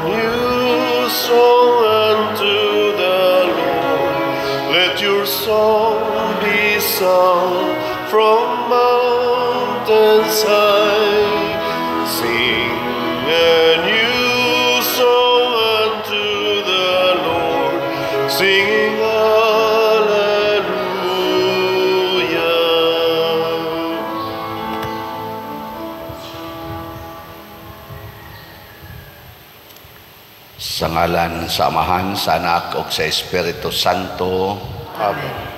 new song unto the Lord. Let your song be sung from mountains high. Sing a new song unto the Lord, singing Alleluia. Sa ngalan sa Amahan, sa Anak ug sa Espiritu Santo. Amen.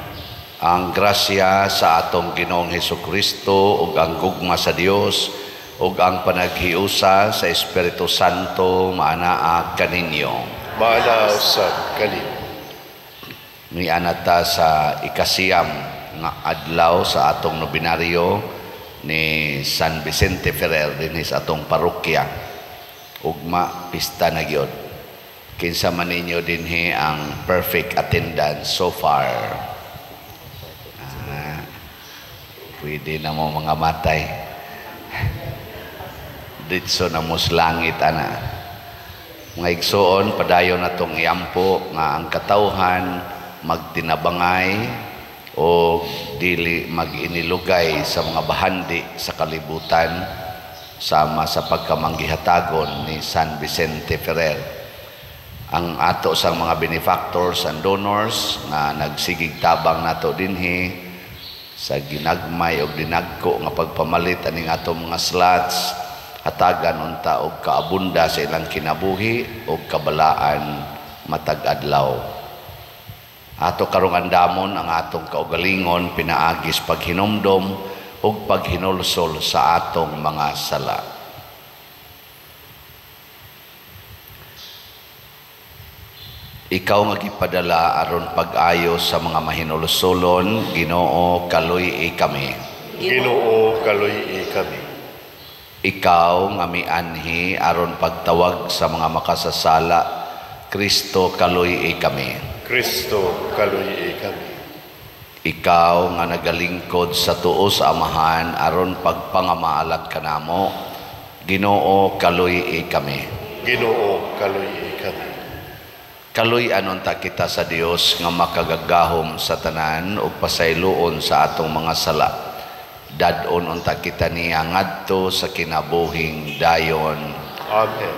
Ang grasya sa atong Ginoong Hesukristo ug ang gugma sa Dios ug ang panaghiusa sa Espiritu Santo maanaa kaninyo. Maanaa usab kanimo. Niana ta sa ikasiyam nga adlaw sa atong nobinaryo ni San Vicente Ferrer dinhi sa atong parokya. Ugma pista na gyud. Kinsa man ninyo dinhi ang perfect attendance so far? Pwede na mo mga matay. Ditso na mo sa langit ana. Mga igsoon, padayon na tong iampo nga ang katawhan magtinabangay o dili mag-inilugay sa mga bahandi sa kalibutan sama sa pagkamanggihatagon ni San Vicente Ferrer. Ang ato sa mga benefactors and donors nga nagsigig tabang nato dinhi sa ginagmay og dinagko nga pagpamalit aning atong mga slots, hatagan unta og kaabunda sa ilang kinabuhi og kabalaan matag adlaw. Ato karong andamon ang atong kaugalingon pinaagis paghinumdom ug paghinulsol sa atong mga sala. Ikaw nga gipadala aron pag-ayo sa mga mahinulsolon, Ginoo, kaluy-i kami. Ginoo, kaluy-i kami. Ikaw nga mianhi aron pagtawag sa mga makasasala, Kristo, kaluy-i kami. Kristo, kaluy-i kami. Ikaw nga nagalingkod sa tuo sa Amahan aron pagpangamaalag kanamo, Ginoo, kaluy-i kami. Ginoo, kaluy-i kami. Kaluy-an unta kita sa Dios nga makagagahom sa tanan ug pasayloon sa atong mga sala. Dad-on unta kita niya ngadto sa kinabuhing dayon. Amen.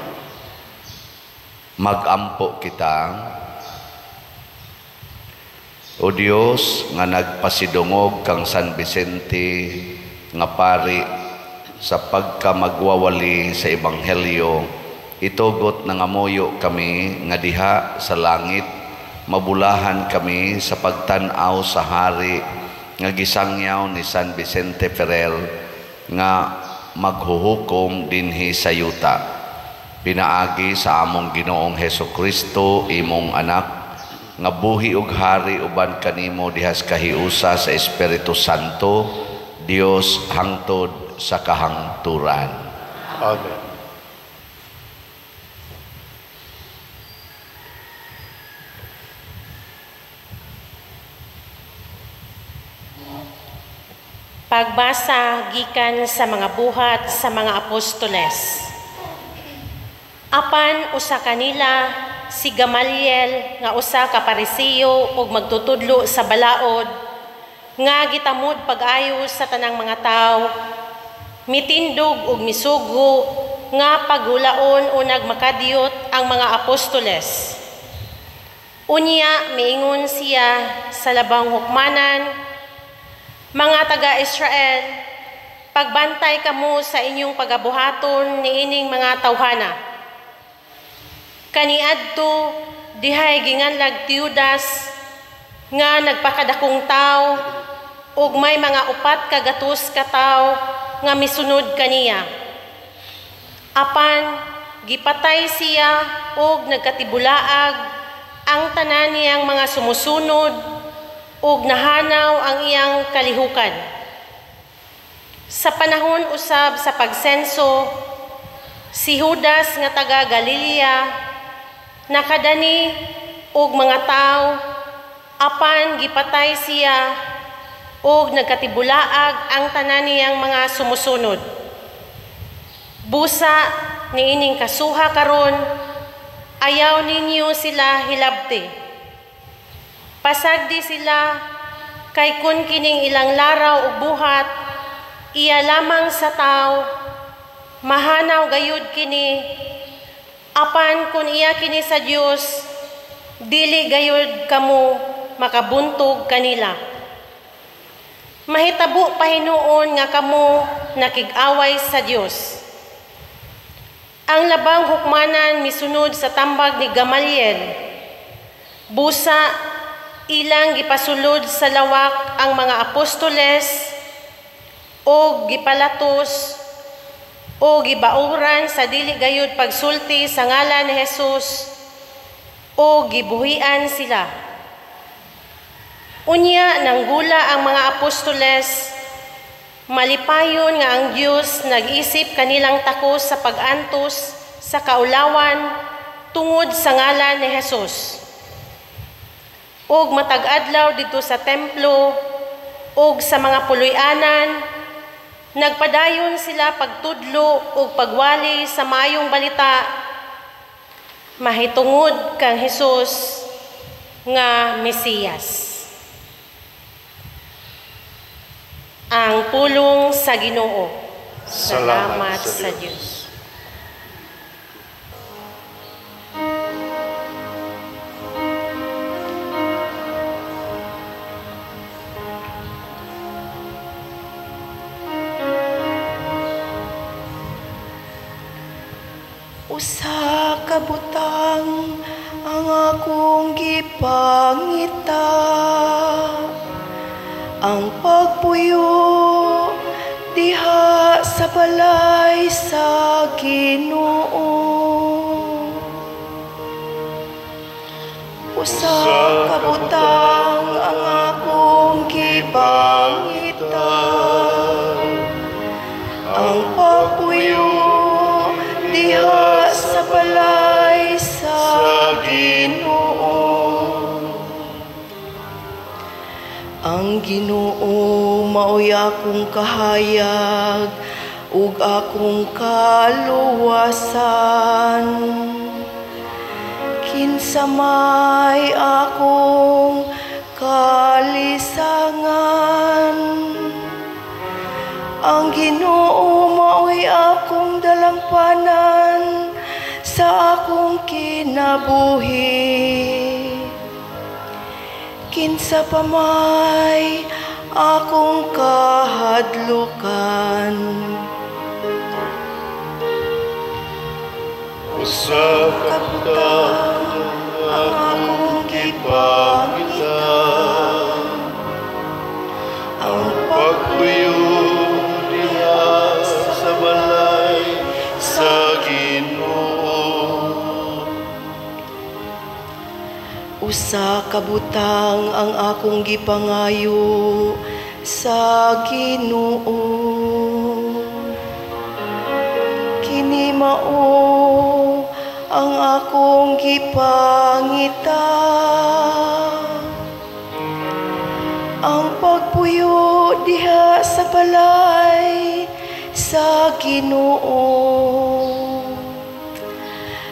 Magampo kita. O Dios nga nagpasidungog kang San Vicente nga pari sa pagkamagwawali sa Ebanghelyo, itugot nangamuyo kami nga diha sa langit mabulahan kami sa pagtan-aw sa hari nga gisangyaw ni San Vicente Ferrer nga maghuhukom dinhi sa yuta. Pinaagi sa among Ginoong Hesukristo, imong anak, nga buhi ug hari uban kanimo dihas kahiusa sa Espiritu Santo, Dios hangtod sa kahangturan. Amen. Pagbasa gikan sa mga buhat sa mga apostoles. Apan usa kanila si Gamaliel nga usa ka Pariseo ug magtutudlo sa balaod nga gitamod pag-ayo sa tanang mga tawo, mitindog ug misugo nga paghulaon o nagmakadiyot ang mga apostoles. Unya miingon siya sa labang hukmanan, "Mga taga-Israel, pagbantay kamo sa inyong pagabuhaton niining mga tawhana. Kaniadto dihay ginganlag Teudas nga nagpakadakong tawo ug may mga 400 ka tawo nga misunod kaniya. Apan gipatay siya ug nagkatibulaag ang tanan niyang mga sumusunod ug nahanaw ang iyang kalihukan. Sa panahon usab sa pagsenso, si Judas nga taga Galilea nakadani og mga tawo, apan gipatay siya ug nagkatibulaag ang tanan niyang mga sumusunod. Busa niining kasuha karon Ayaw ninyo sila hilabti. Pasagdi sila kay kun kining ilang laraw ug buhat iya lamang sa tawo, mahanaw gayud kini. Apan kun iya kini sa Dios, dili gayud kamo makabuntog kanila. Mahitabo pahinuon nga kamo nakig-away sa Dios. Ang labang hukmanan misunod sa tambag ni Gamaliel. Busa ilang gipasulod sa lawak ang mga apostoles o gipalatos o gibauran sa dili gayud pagsulti sa ngalan ni Jesus o gibuhian sila. Unya nanggula ang mga apostoles, malipayon nga ang Dios nag-isip kanilang takos sa pag-antos sa kaulawan tungod sa ngalan ni Jesus. Og matag adlaw didto sa templo og sa mga puloy-anan, nagpadayon sila pagtudlo og pagwali sa maayong balita mahitungod kang Hesus nga Mesiyas. Ang pulong sa Ginoo. Salamat sa Dios. Usa ka butang ang akong gipangita, ang pagpuyo diha sa balay sa Ginoo. Usa ka butang ang akong gipangita, ang pagpuyo diha sa balay sa Ginoo. Ang Ginoo maoy akong kahayag ug akong kaluwasan. Kinsa may akong kalisangan. Ang Ginoo maoy akong dalampanan sa akong kinabuhi. Kinsa pa may akong kahadlukan. Usa ka butang ang akong gipangita, ang pagpuyo diha sa balay sa Ginoo. Usa ka butang ang akong gipangayo sa Ginoo. Kini mao ang akong gipangita, ang pagpuyo diha sa balay sa Ginoo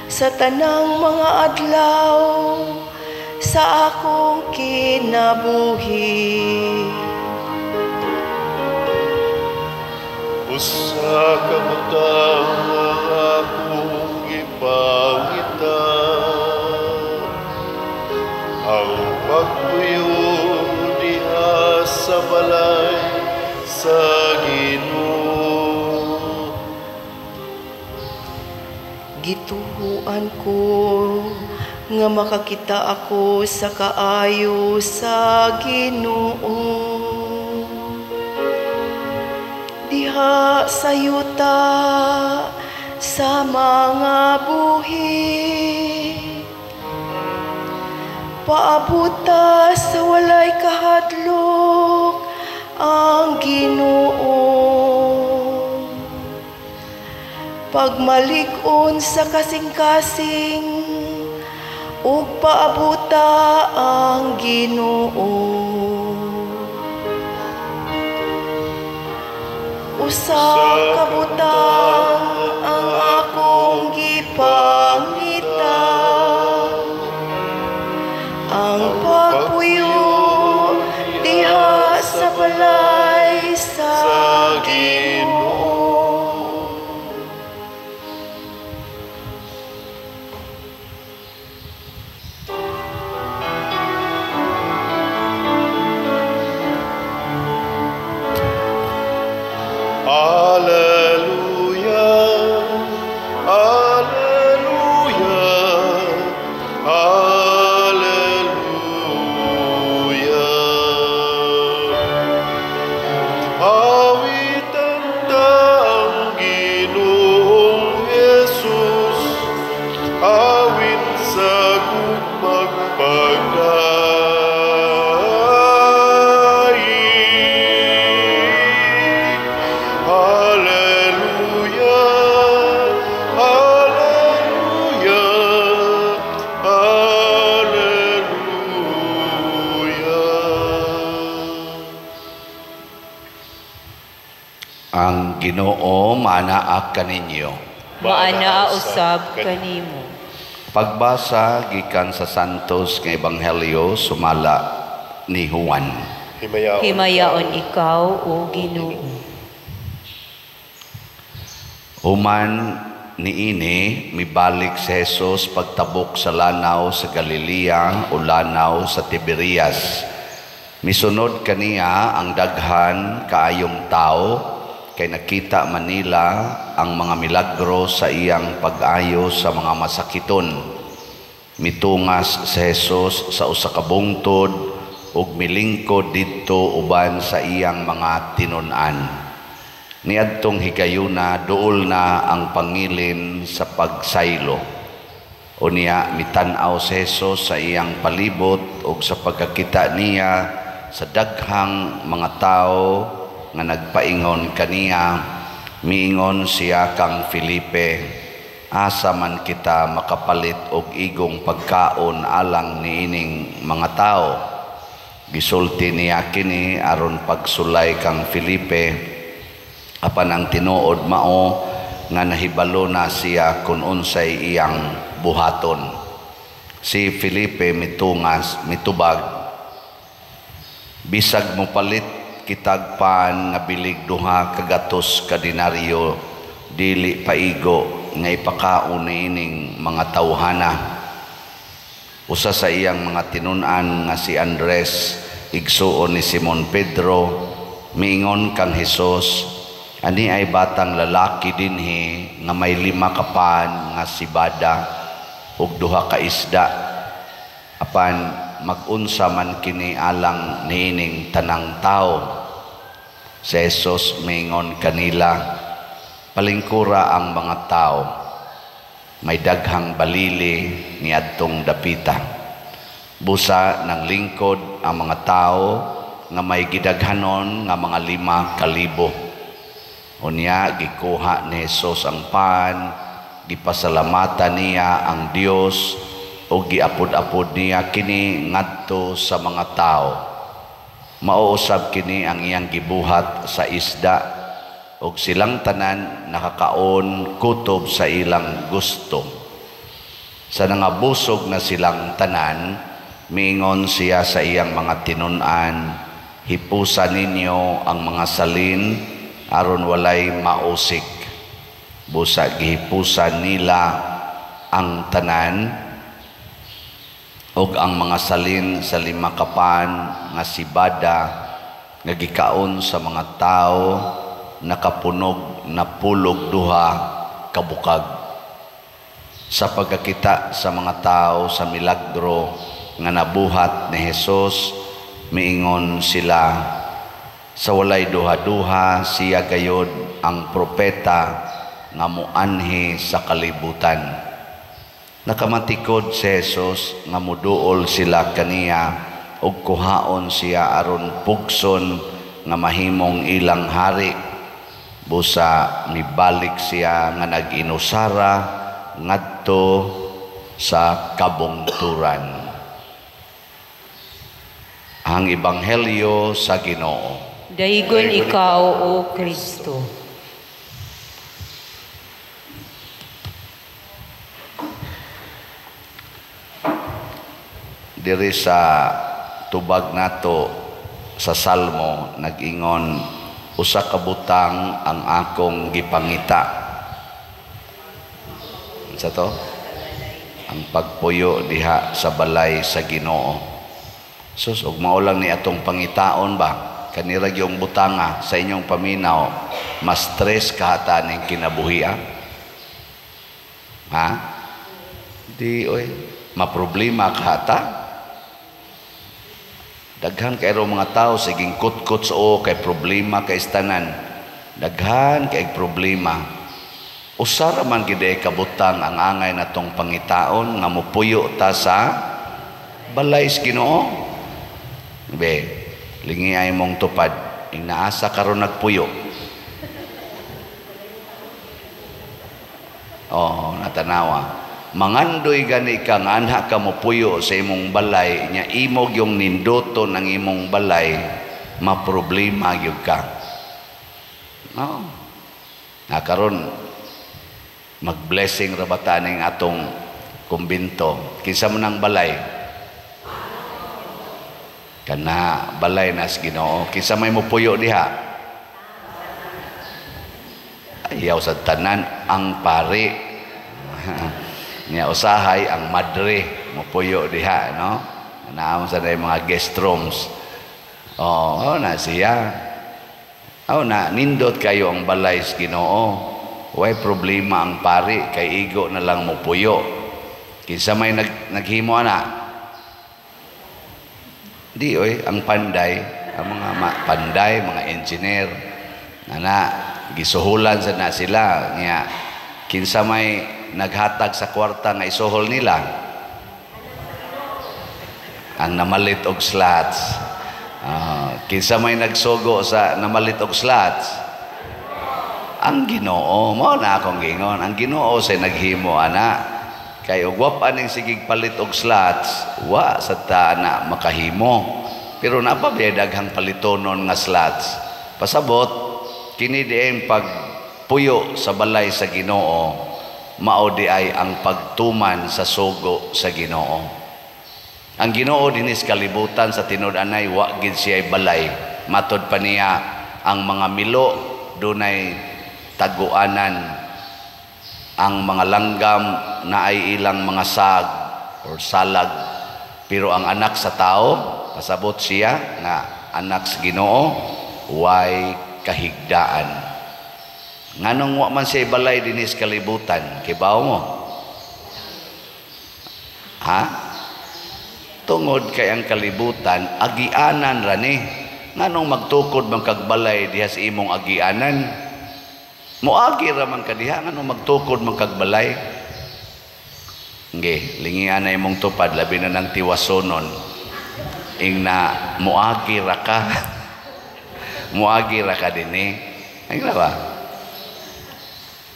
sa tanang mga adlaw sa akong kinabuhi. Usa ka butang ang akong gipangita, ang pagpuyo diha sa balay sa Ginoo. Gituhuan ko nga makakita ako sa kaayo sa Ginoo diha sa yuta sa mga buhi. Paabuta sa walay kahadlok ang Ginoo. Pagmalig-on sa kasing-kasing ug paabuta ang Ginoo. Usa ka butang ang akong gipangita, sa gugmag pagdaig. Hallelujah, hallelujah, hallelujah. Ang Ginoo maanaa kaninyo. Maanaa usab kanimo. Pagbasa gikan sa Santos nga Ebanghelyo sumala ni Juan. Himayaon, Himayaon ikaw, o Ginoo. Human niini mibalik si Jesus pagtabok sa lanaw sa Galilea o lanaw sa Tiberias. Misunod kaniya ang daghan kaayong tao kay nakita manila ang mga milagro sa iyang pag-ayo sa mga masakiton. Mitungas si Jesus sa usa ka bungtod ug milingkod didto uban sa iyang mga tinun-an. Niadtong higayuna duol na ang pangilin sa pagsaylo. Unya mitan-aw si Jesus sa iyang palibot ug sa pagkakita niya sa daghang mga tawo nga nagpaingon kaniya, miingon siya kang Felipe, asa man kita makapalit og igong pagkaon alang niining mga tawo? Gisulti niya kini aron pagsulay kang Felipe, apan ang tinuod mao nga nahibalo na siya kun unsay iyang buhaton. Si Felipe mitungas, mitubag, bisag mopalit kitag pan nga bilig 200 ka denaryo, dili paigo nga ipakaon niining mga tawhana. Usa sa iyang mga tinun-an nga si Andres, igsuon ni Simon Pedro, miingon kang Hesus, ani ay batang lalaki dinhi nga may 5 ka pan nga sibada ug 2 ka isda, apan magunsa man kini alang niining tanang tawo. Si Jesus miingon kanila, palingkura ang mga tao, may daghang balili niadtong dapita. Busa ng lingkod ang mga tao nga may gidaghanon nga mga 5,000. Unya gikuha ni Jesus ang pan, gipasalamatan niya ang Dios ug giapod-apod niya kini ngadto sa mga tao. Mauusab kini ang iyang gibuhat sa isda ug silang tanan nakakaon kutob sa ilang gusto. Sa nangabusog na silang tanan, miingon siya sa iyang mga tinun-an, hipusa ninyo ang mga salin aron walay mausik. Busa gihipusan nila ang tanan ug ang mga salin sa 5 ka pan nga sibada nga gikaon sa mga tawo nakapunog na 12 ka bukag. Sa pagkakita sa mga tao sa milagro nga nabuhat ni Hesus, miingon sila, sa walay duha-duha siya gayod ang propeta nga moanhi sa kalibutan. Nakamatikod si Jesus nga muduol sila kaniya ug kuhaon siya aron pugson nga mahimong ilang hari. Busa mibalik siya nga nag-inusara ngadto sa kabungturan. Ang Ebanghelyo sa Ginoo. Daygon ikaw, O Kristo. Diri sa tubag nato sa Salmo nag-ingon, usa ka butang ang akong gipangita. Unsa to? Ang pagpuyo diha sa balay sa Ginoo. Sus, ug mao lang ni atong pangitaon ba? Kanira gyung butanga sa inyong paminaw, mas stress kahata ning kinabuhi, ah? Ha? Di oy, maproblema kahata. Daghan kay ro mga tao siging kutkot sa o kay problema kay istanan. Daghan kay problema. Usa ra man gid ay kabutang ang angay natong pangitaon nga mopuyo ta sa balay sa Ginoo. Be, lingi ay mong tupad ing naasa karon nagpuyo. Oh, natanawa. Mangandoy gani ka nga anha ka mopuyo sa imong balay nya imo gyung ninduton ang imong balay, maproblema gyud ka. No. Na karon mag-blessing ra ba ta ning atong kumbinto. Kinsa man ang balay? Kana balay nas Ginoo. Kinsa may mopuyo diha? Ayaw sa tanan ang pari. Nya usahay ang madre mopuyo diha, no? Naam sa day mga guest rooms. Oh, na siya. Oh, na nindot kayo ang balay sa Ginoo. Way problema ang pari kay igo na lang mopuyo. Kinsa may naghimo ana? Di oy, ang panday, ang mga panday, mga engineer. Ana gisuhulan sa na sila nya kinsa may naghatag sa kwarta nga isuhol nila? Ang namalit og slots. Kinsa may nagsugo sa namalit og slots? Ang Ginoo. Mao na akong gingon. Ang Ginoo say naghimo ana. Kay og wa pa ning sigig palit og slots, wa sa ta na makahimo. Pero naa pa ba daghang palitonon nga slots? Pasabot kini dieng pagpuyo sa balay sa Ginoo, mao di ay ang pagtuman sa sugo sa Ginoo. Ang Ginoo dinis kalibutan sa tinud-anay wa gid siya balay. Matod pa niya ang mga milo dunay taguanan, ang mga langgam na ay ilang mga sag or salag, pero ang anak sa tao, pasabot siya nga anak sa Ginoo, way kahigdaan. Nganong wa man siya balay dinis kalibutan, kibaw mo? Ha? Tungod kay ang kalibutan agianan ra ni. Nganong magtukod man kag balay diha sa imong agianan? Moagi ra man ka diha, nganong magtukod man kag balay? Nge, lingian na imong tupad, labi na ng tiwasonon. Ing na moagi ra ka. Moagi ra ka dinhi. Ay na ba?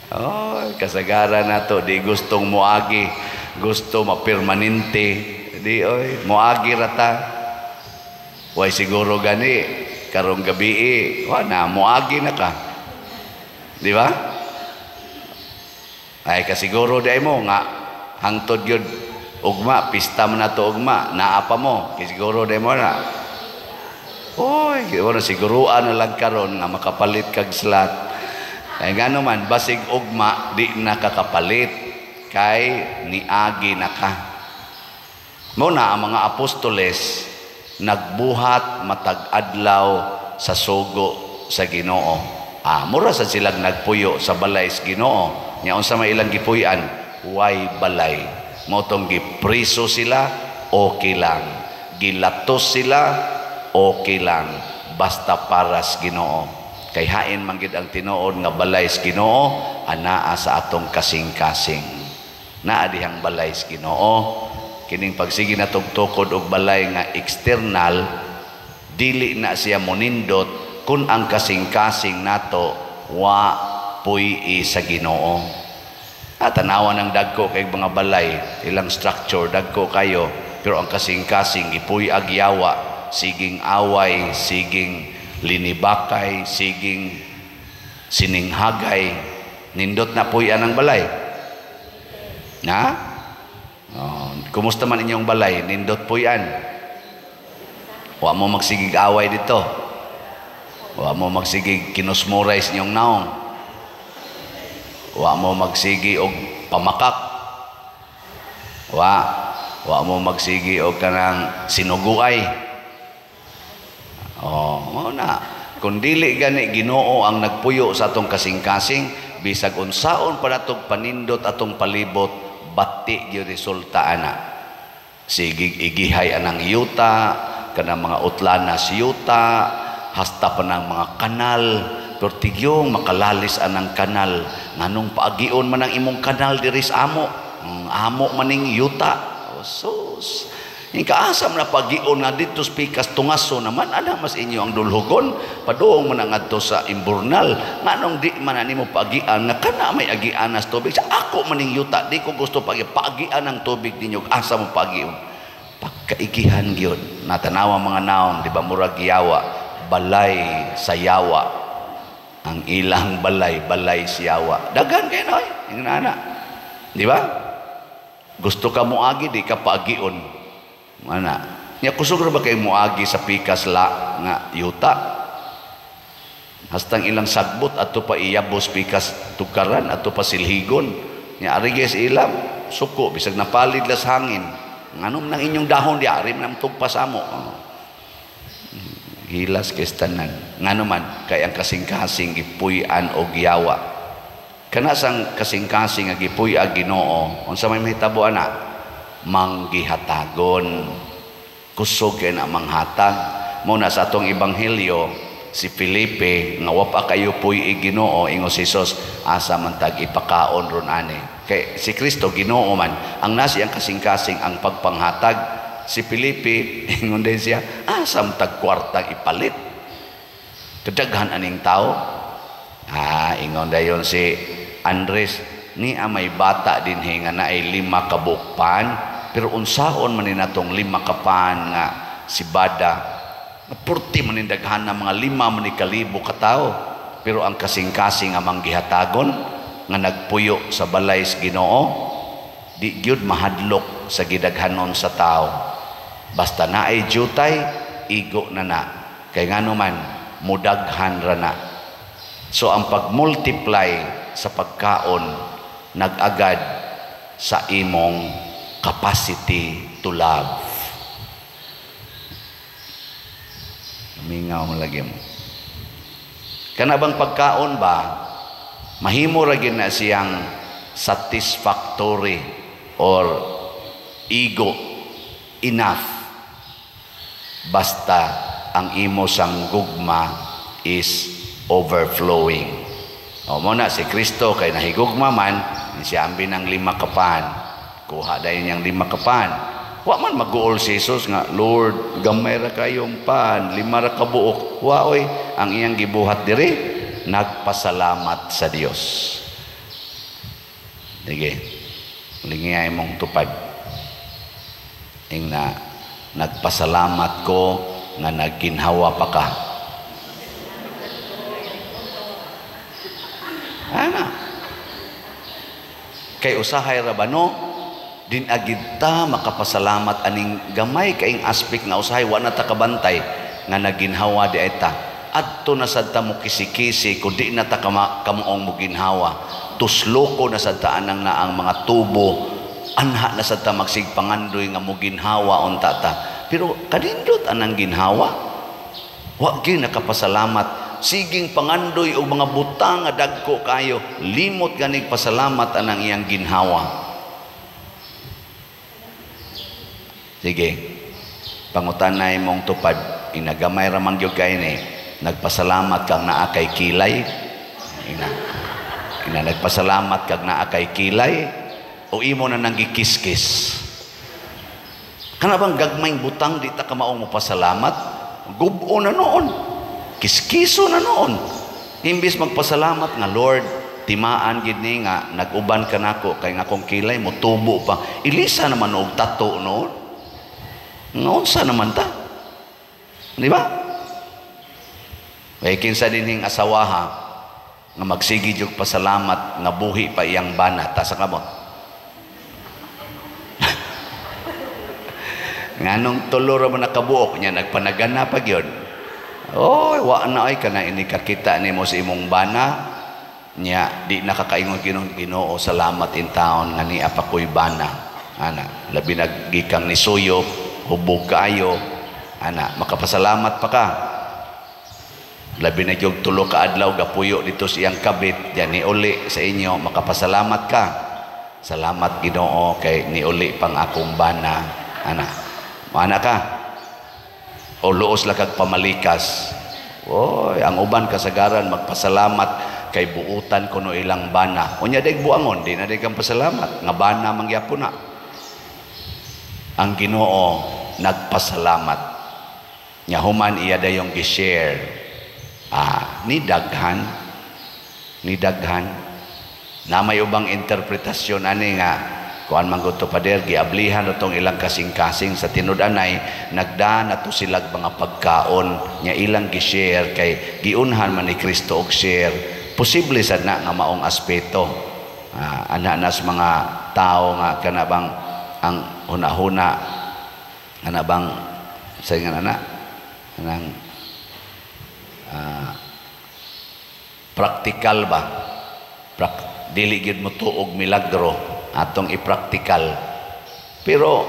Oh, kasagaran na to, di gustong moagi, gusto mapermanente. Di oy, moagi ra ta. Way siguro gani karong gabi, wa na moagi na ka. Di ba? Ay kasiguro di mo nga hangtod gyud ugma, pista man nato ugma, naa pa mo, kasiguro di mo na. Oy, wala siguruan na lang karon nga makapalit kag slot. Ay ngano man basig ugma di na kakapalit kay niagi na ka. Mao na ang mga apostoles nagbuhat matag adlaw sa sugo sa Ginoo. Ah, mura sa silang nagpuyo sa balay sa Ginoo. Nya unsa may ilang gipuy-an? Way balay. Mao tong gipriso sila, okay lang. Gilatos sila, okay lang. Basta para sa Ginoo. Kay hain man gid ang tinuod nga balay sa Ginoo, anaa sa atong kasing-kasing. Naa dihang balay sa Ginoo. Kining pagsige natong tukod og balay nga external, dili na siya monindot kun ang kasing-kasing nato wa puy-i sa Ginoo. At tanawan ang dagko kay mga balay, ilang structure dagko kayo, pero ang kasing-kasing gipuy-ag yawa, siging away, siging linibakay, siging sininghagay, nindot na puy-an ang balay. Na? Oh, kumusta man inyong balay? Nindot puy-an. Wa mo magsigig away dito. Wa mo magsigig kinusmuray sa inyong naong. Wa mo magsigi og pamakak. Wa mo magsigi og kanang sinuguay. Oh, mao na. Kung dili gani Ginoo ang nagpuyo sa atong kasing-kasing, bisag unsaon pa natong panindot atong palibot, bati gyud resulta ana. Sigig igihay anang yuta, kanang mga utlanas yuta, hasta pa ng mga kanal, Pero tigyong makalalis anang kanal. Nganong paagion man ang imong kanal diri sa amo. Amo maning yuta. Oh, sus. Yung kaasam na pagion nga dito sa pikas tungaso naman, ana mas inyo ang dulhugon, paduong man ang adto sa imburnal, nganong di man nimo pagian nga kana may agian as tubig sa ako maning yuta, di ko gusto pagian ang tubig ninyo, asa mo pagion. Pagkaigihan gyud, natanawa mga naong, di ba murag yawa, balay sa yawa. Ang ilang balay, balay sa yawa. Daghan kayo na, yung nana. Di ba? Gusto ka moagi, di ka pagion. Mana? Nya kusog ra ba kay moagi sa pikas la nga yuta? Hastang ilang sagbot ato pa iyabos pikas tukaran ato pa silhigon. Nya ari gyud sa ilang suko bisag napalid las hangin. Nganom nang inyong dahon di ari man tugpas amo. Hilas kay tanan. Ngano man kay ang kasing-kasing gipuy-an og yawa. Kana sang kasing-kasing nga gipuy-a Ginoo, unsa may mahitabo ana? Manggihatagon. Kusog kay na manghatag. Muna sa atong ebanghelyo si Felipe nga wa pa kayo puy-i Ginoo, ingon si Jesus, asa man tag ipakaon ron ani. Kay si Kristo Ginoo man ang nasi ang kasing-kasing ang pagpanghatag. Si Felipe ingon din siya, asa man tag kwarta ipalit. Kadaghan aning tao. Ah, ingon dayon si Andres, ni may bata dinhi nga naay 5 ka bukpan, pero unsaon man ni natong 5 ka pan nga sibada, purti man ni daghan na mga 5 man ni kalibo ka tawo, pero ang kasing-kasing nga manggihatagon nga nagpuyo sa balay sa Ginoo, di gyud mahadlok sa gidaghanon sa tao. Basta naay jutay, igo na na. Kay ngano man mudaghan ra na. So ang pag-multiply sa pagkaon nag-agad sa imong capacity to love. Mingaw mo lagi mo. Kana bang pagkaon ba, mahimo ra gyud na siyang satisfactory or ego enough basta ang imo sang gugma is overflowing. O mo na si Kristo kay nahigugma man siya ambi ng 5 kapan. Kuha dayon niyang 5 kapan. Wa man mag-uol si Jesus nga, Lord, gamay ra kayong pan, 5 ra ka buok. Wa oy, ang iyang gibuhat diri, nagpasalamat sa Dios. Sige, lingiyay mong tupad. Ingna, nagpasalamat ko nga nagginhawa pa ka. Ana. Kay usahay ra ba no? Din agid ta makapasalamat aning gamay kaing aspect nga usahay wa na ta kabantay nga naginhawa di ay ta. Adto na sad ta mo kisi-kisi kun di na ta kamuong mo ginhawa. Tusloko na sad ta anang na ang mga tubo. Anha na sad ta magsigpangandoy nga mo ginhawa unta ta. Pero kanindot anang ginhawa? Wa gyud nakapasalamat. Siging pangandoy og mga butang nga dagko kayo, limot ganig pasalamat anang iyang ginhawa. Sige, pangutanay mong tupad, inagamay ra man gyud kay ni, nagpasalamat kang naa kay kilay. Ina nagpasalamat kang naa kay kilay o imo na nang gikiskis. Kana bang gagmayng butang di ta kamaong mopasalamat? Gubo na noon. Kiskiso na noon. Imbis magpasalamat nga Lord, timaan gid ni nga nag-uban ka nako kay nga akong kilay motubo pa. Ilisa naman og tato noon. Ngaunsa naman ta? Di ba? Kay kinsa dinhing asawaha nga magsigi jud pasalamat nga buhi pa iyang bana ta sa kamot. Nganong tulo ra man nakabuok niya nagpanagana pa gyud. Oy, wa na ay kana ini kakita nimo sa imong bana nya di nakakaingon Ginoo, Ginoo salamat in taon nga niya pa koy bana. Ana, labi nagikang nisuyop, hubog kaayo. Ana, makapasalamat pa ka. Labi na gyud tulo ka adlaw gapuyo dito sa iyang kabit, diyan niuli sa inyo, makapasalamat ka. Salamat Ginoo kay niuli pang akong bana. Ana, maana ka. O luos la kag pamalikas. Oy, ang uban kasagaran magpasalamat kay buutan kuno ilang bana. Unya day buangon, di na day kang pasalamat nga bana mangyapon na. Ang Ginoo nagpasalamat. Nya human iya dayong gi-share. Ni daghan, ni daghan. Na may ubang interpretasyon ani nga kuan man gud to, pader, giablihan na tong ilang kasing-kasing. Sa tinud-anay nagda na to silag mga pagkaon nya ilang gi-share kay giunhan man ni Kristo og share. Posible sad na nga maong aspeto. Ana nas mga tao nga kana bang ang huna-huna ana bang sa nga ana anang praktikal ba, dili gyud mo tuog milagro atong ipraktikal. Pero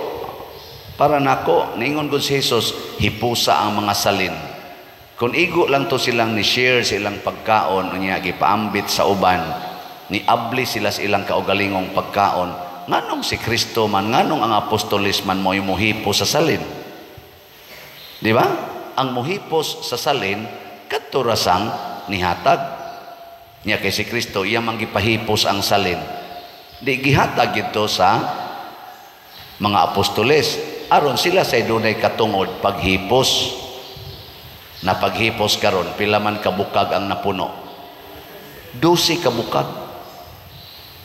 para nako, niingon gud si Jesus, hipusa ang mga salin. Kung igo lang to silang ni share sa ilang pagkaon, unya gipaambit sa uban, ni abli sila sa ilang kaugalingong pagkaon, nganong si Kristo man, nganong ang apostolis man mo'y muhipos sa salin? Di ba? Ang muhipos sa salin kadto rasang nihatag. Nya kay si Kristo iya man gipahipos ang salin. Di gihatag gito sa mga apostoles aron sila say dunay katungod paghipos. Na paghipos karon pila man kabukag ang napuno? 12 kabukag.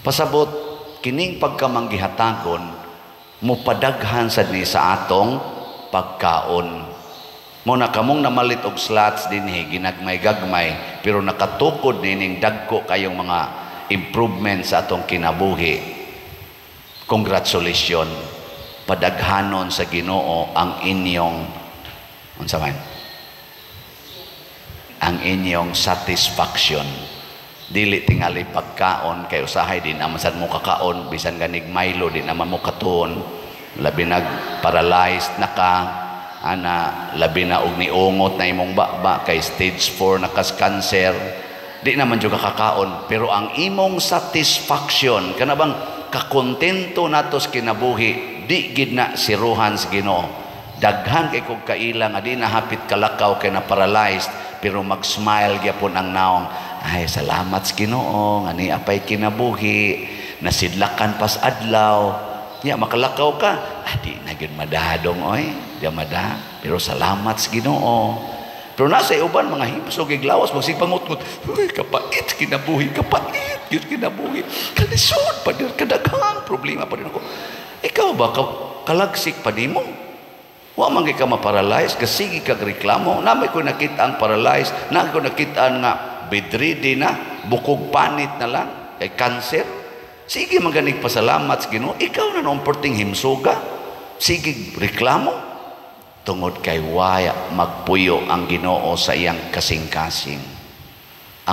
Pasabot kining pagkamanggihatagon mupadaghan sad ni sa atong pagkaon. Mo na kamong namalit og slots dinhi ginagmay-gagmay pero nakatukod nining dagko kayong mga improvement sa atong kinabuhi. Congratulations. Padaghanon sa Ginoo ang inyong unsa man? Ang inyong satisfaction. Dili tingali pagkaon kay usahay di naman sad mo kakaon bisan ganig Milo di naman mo katuon, labi nag paralyzed na ka ana, labi na og niungot na imong baba kay stage 4 na kas cancer, di naman jud ka kakaon, pero ang imong satisfaction kana bang kakontento nato sa kinabuhi di gid na siruhan sa Ginoo. Daghan kay kog kaila nga di na hapit kalakaw kay na paralyzed pero mag-smile gyapon ang naong. Ay, salamat sa Ginoo nga ni apay kinabuhi, nasidlakan pas adlaw. Nya makalakaw ka, di na gyud madadong oy, di mada, pero salamat sa Ginoo. Pero nasa uban mga himos og giglawas magsigpangut-ngut, uy, kapait kinabuhi, kapait gyud kinabuhi. Kalisod pa dir, kadaghang problema pa din ako. Ikaw ba kalagsik pa nimo? Wa man kay ka ma-paralyze, kasigi kag reklamo. Namay ko nakita ang paralyzed, na ko nakita nga bedridden na, bukog panit na lang kay cancer. Sige man ganig pasalamat sa Ginoo. Ikaw na noong perting himsuga. Sige reklamo. Tungod kay waya magpuyo ang Ginoo sa iyang kasing-kasing.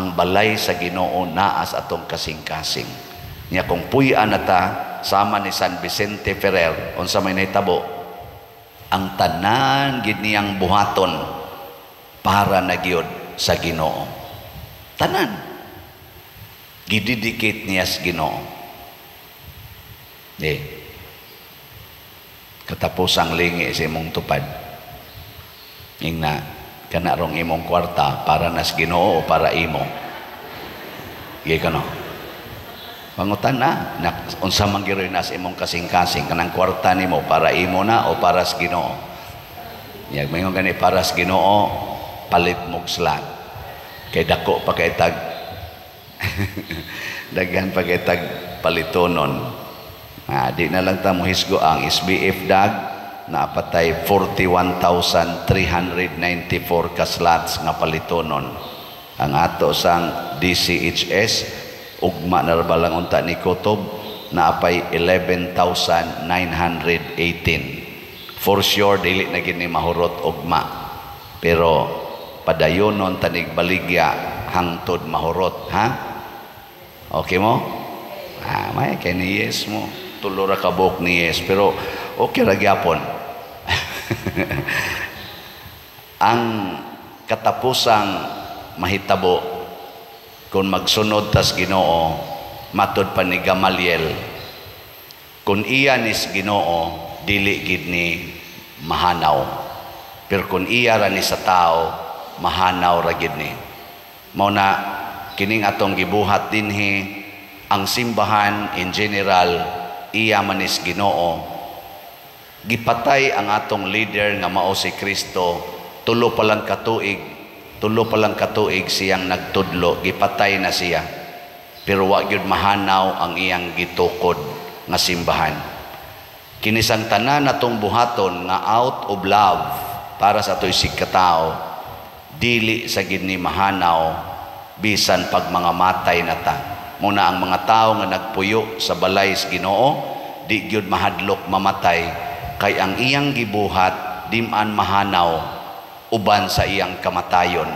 Ang balay sa Ginoo naa sa atong kasing-kasing. Nya kung puy-an na ta sama ni San Vicente Ferrer, unsa may nahitabo, ang tanan gid niyang buhaton para na gyud sa Ginoo. Tanan gidedicate niya sa Ginoo. Di katapusang lingi sa imong tupad. Ingna kana rong imong kwarta para nas Ginoo o para imo. Gi kano? Pangutan na, unsa man giroy na sa imong kasing-kasing kanang kwarta nimo para imo na o para sa Ginoo. Yag maingon gani para sa Ginoo, palit mog slot. Kay dako pa kay tag daghan pa kay tag palitonon. Di na lang ta mohisgo ang SBF dag napatay 41,394 ka slots nga palitonon. Ang ato sang DCHS ugma na ra lang unta ni Kutob naapay 11,918. For sure dili na gini mahurot ugma. Pero padayonon tanig baligya hangtod mahurot, ha? Okay mo? May kay ni yes mo. Tulo ra ka buok ni yes, pero okay ra gyapon. Ang katapusang mahitabo kung magsunod tas Ginoo, matud pa ni Gamaliel, kung iya nis Ginoo dili gid ni mahanaw, pero kung iya ra ni sa tao mahanaw ra gid ni. Mao na kining atong gibuhat dinhi, ang simbahan in general iya manis Ginoo. Gipatay ang atong leader nga mao si Kristo, 3 pa lang katuig siyang nagtudlo, gipatay na siya. Pero wa gyud mahanaw ang iyang gitukod nga simbahan. Kinisang tanan natong buhaton nga out of love para sa ato isig katao, dili sa gid ni mahanaw bisan pag mga matay na ta. Muna ang mga tao nga nagpuyo sa balay sa Ginoo, di gyud mahadlok mamatay kay ang iyang gibuhat diman mahanaw uban sa iyang kamatayon.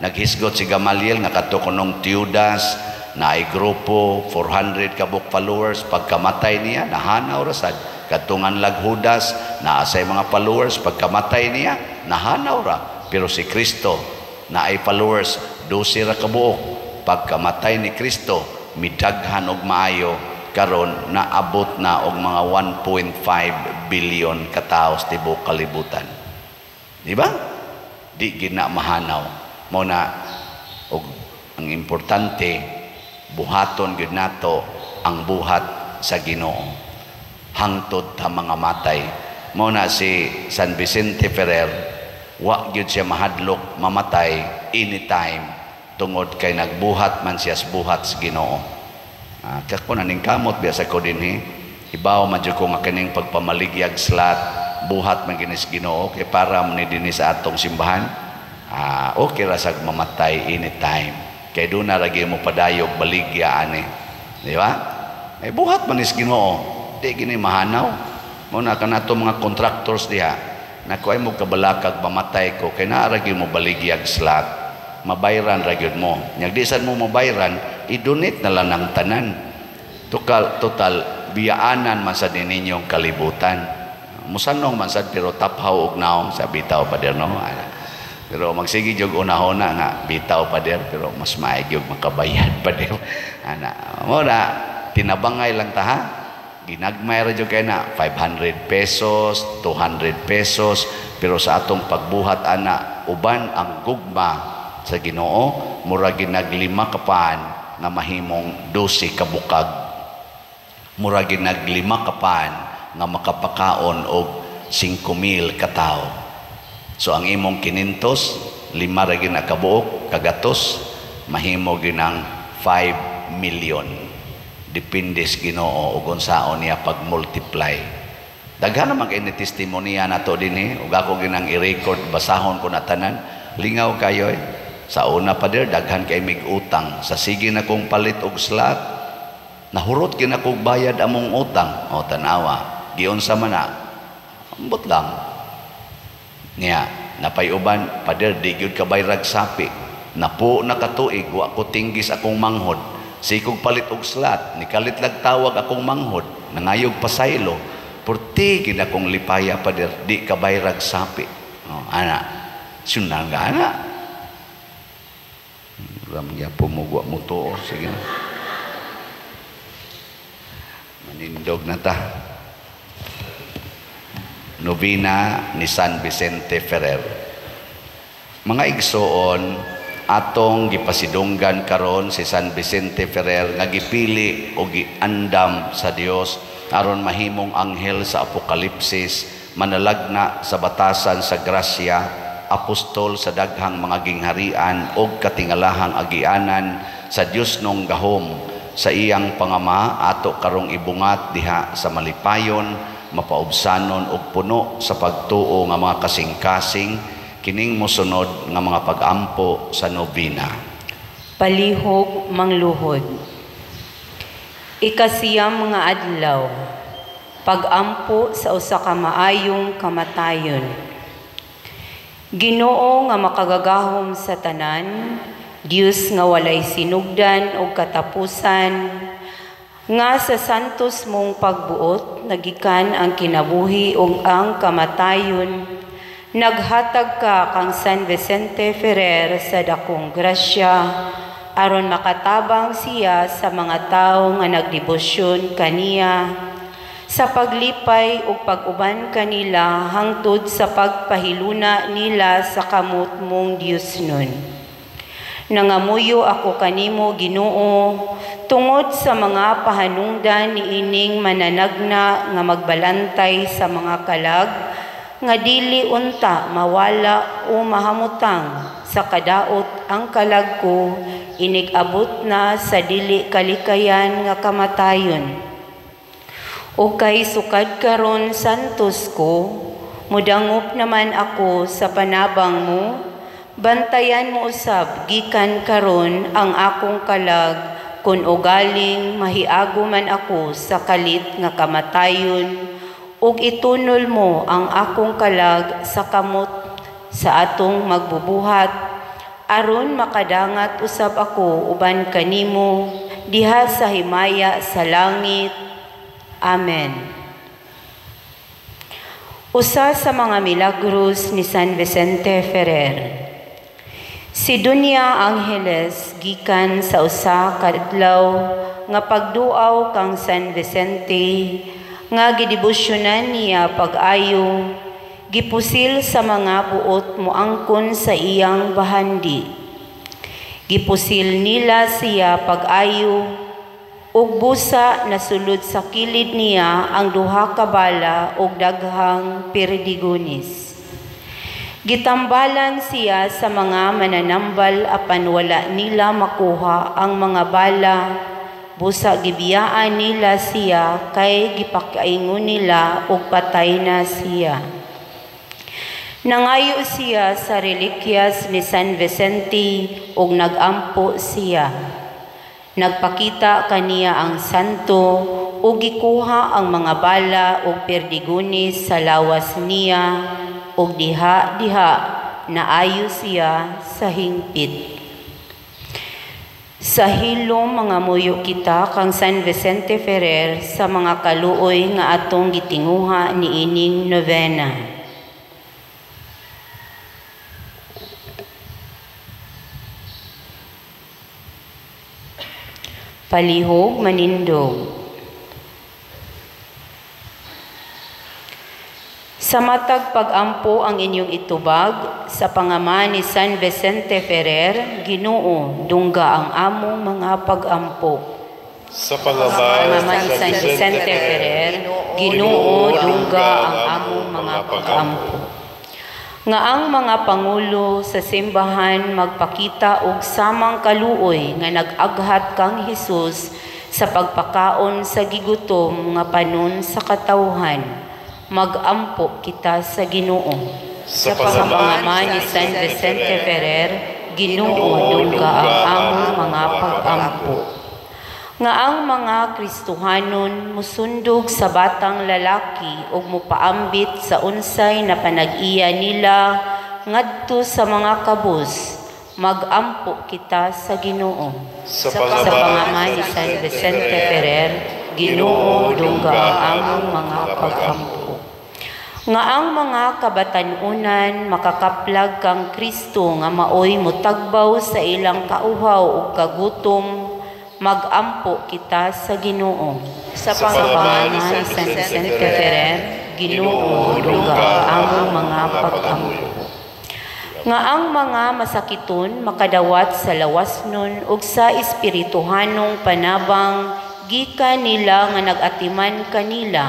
Naghisgot si Gamaliel nga kadto kunong Teudas na ay grupo 400 kabuk followers, pagkamatay niya nahanaw ra sad. Kadtungan lag Judas naa say mga followers, pagkamatay niya nahanaw ra. Pero si Kristo na ay followers 12 ra kabuok, pagkamatay ni Kristo midaghan og maayo, karon naabot na og mga 1.5 billion katao sa tibuok kalibutan. Di ba? Di gina mahanaw. Mao na og ang importante buhaton gyud nato ang buhat sa Ginoo hangtod ta mga matay. Mao na si San Vicente Ferrer, wa gyud siya mahadlok mamatay anytime tungod kay nagbuhat man siya sa buhat sa Ginoo. Kako na ning kamot biya sa ko dinhi. Ibaw man jud ko nga kining pagpamaligyag slot buhat man ginis Ginoo kay para man ni dinhi sa atong simbahan. Okay ra sag mamatay anytime. Kay doon na ra mo padayog baligya ani. Di ba? Ay buhat man is Ginoo. Di gini mahanaw. Mo na kanato mga contractors diha. Nako ay mo kabalakag mamatay ko kay naa ra gyud mo baligyag slot. Mabayran ra gyud mo. Nya di sad mo mabayran, i-donate na lang ang tanan. Total, total biyaanan man sad ninyong kalibutan. Musanong man sad pero taphaw og naong sa bitaw pa der, no. Ana. Pero magsige jud unahona nga bitaw pa der, pero mas maay gyud makabayad pa der. Ana, mo na tinabangay lang ta ha. Ginagmay ra jud kay na 500 pesos, 200 pesos, pero sa atong pagbuhat ana uban ang gugma sa Ginoo, mura ginaglima kapan nga mahimong 12 kabukag. Mura ginaglima kapan nga makapakaon og 5,000 katawo. So ang imong kinintos, lima ra gina kabuok, kagatos, mahimo ginang 5 million. Depende sa Ginoo ug unsaon niya pag-multiply. Daghan naman kay ni testimonya nato dinhi ug ako ginang i-record, basahon ko na tanan. Lingaw kayo eh. Sa una pa der daghan kay mig utang. Sa sige na kong palit og slot, nahurot gyud ako bayad among utang. O tanawa, giunsa man na. Ambot lang. Niya, napay uban, pader, di gyud ka bayrag sapi. Napo na katuig, wa ko tinggis akong manghod. Sikog palit og slot, nikalit lag tawag akong manghod, nangayog pasaylo. Purti gid akong lipaya, pader, di ka bayrag sapi. O, ana, sunan ka, ana. Ram gyapon mo, wa mo tuo. Sige na. Manindog na ta. Novena ni San Vicente Ferrer. Mga igsoon, atong gipasidunggan karon si San Vicente Ferrer nga gipili o giandam sa Dios aron mahimong anghel sa Apokalipsis, manalagna sa batasan sa grasya, apostol sa daghang mga gingharian og katingalahang agianan sa Dios nong gahom sa iyang pangama, ato karong ibungat diha sa malipayon, mapaubsanon og puno sa pagtuo nga mga kasing-kasing kining mosunod nga mga pag-ampo sa nobena. Palihog mangluhod. Ikasiyam nga adlaw, pag-ampo sa usa ka maayong kamatayon. Ginoo nga makagagahom sa tanan, Dios nga walay sinugdan og katapusan, nga sa santos mong pagbuot nagikan ang kinabuhi ug ang kamatayon, naghatag ka kang San Vicente Ferrer sa dakong grasya aron makatabang siya sa mga tawo nga nagdebosyon kaniya. Sa paglipay ug pag-uban kanila hangtod sa pagpahiluna nila sa kamot mong Diosnon. Nangamuyo ako kanimo, Ginoo, tungod sa mga pahanungdan niining mananagna nga magbalantay sa mga kalag nga dili unta mawala o mahamutang sa kadaot ang kalag ko inig-abot na sa dili kalikayan nga kamatayon. O kay sukad karon santos ko, mudangop naman ako sa panabang mo, bantayan mo usab gikan karon ang akong kalag, kun ugaling mahiago man ako sa kalit nga kamatayon, ug itunol mo ang akong kalag sa kamot sa atong magbubuhat, aron makadangat usab ako uban kanimo diha sa himaya sa langit. Amen. Usa sa mga milagros ni San Vicente Ferrer. Si Dunya Angeles gikan sa usa ka adlaw nga pagduaw kang San Vicente nga gidebosyonan niya pag-ayo, gipusil sa mga buot moangkon sa iyang bahandi. Gipusil nila siya pag-ayo ug busa nasulod sa kilid niya ang duha ka bala ug daghang perdigones. Gitambalan siya sa mga mananambal apan wala nila makuha ang mga bala, busa gibiyaan nila siya kay gipakaingon nila og patay na siya. Nangayo siya sa relikyas ni San Vicente ug nagampo siya. Nagpakita kaniya ang santo ug gikuha ang mga bala ug perdigones sa lawas niya ug diha-diha naayo siya sa hingpit. Sa hilom mga muyo kita kang San Vicente Ferrer sa mga kaluoy nga atong gitinguha niining novena. Palihog manindog. Sa matag pag-ampo ang inyong itubag sa pangama ni San Vicente Ferrer, Ginoo, dungga ang among mga pag-ampo. Sa pangama ni San Vicente Ferrer, Ginoo, dungga ang among mga pag-ampo. Nga ang mga pangulo sa simbahan magpakita og samang kaluoy nga nag-aghat kang Hesus sa pagpakaon sa gigutom nga panon sa katawhan. Magampo kita sa Ginoo. Sa pangama ni San Vicente Ferrer, Ginoo, dungga ang among mga pag-ampo. Nga ang mga Kristohanon musundog sa batang lalaki ug mopaambit sa unsay na panag-iya nila ngadto sa mga kabus, magampo kita sa Ginoo. Sa pangama ni San Vicente Ferrer, Ginoo, dungga ang among mga pag-ampo. Nga ang mga kabatan-unan makakaplag kang Kristo nga maoy motagbaw sa ilang kauhaw ug kagutom, magampo kita sa Ginoo. Sa pangama ni San Vicente Ferrer, Ginoo, dungga ang among mga pag-ampo. Nga ang mga masakiton makadawat sa lawasnon ug sa espirituhanong panabang gikan nila nga nag-atiman kanila,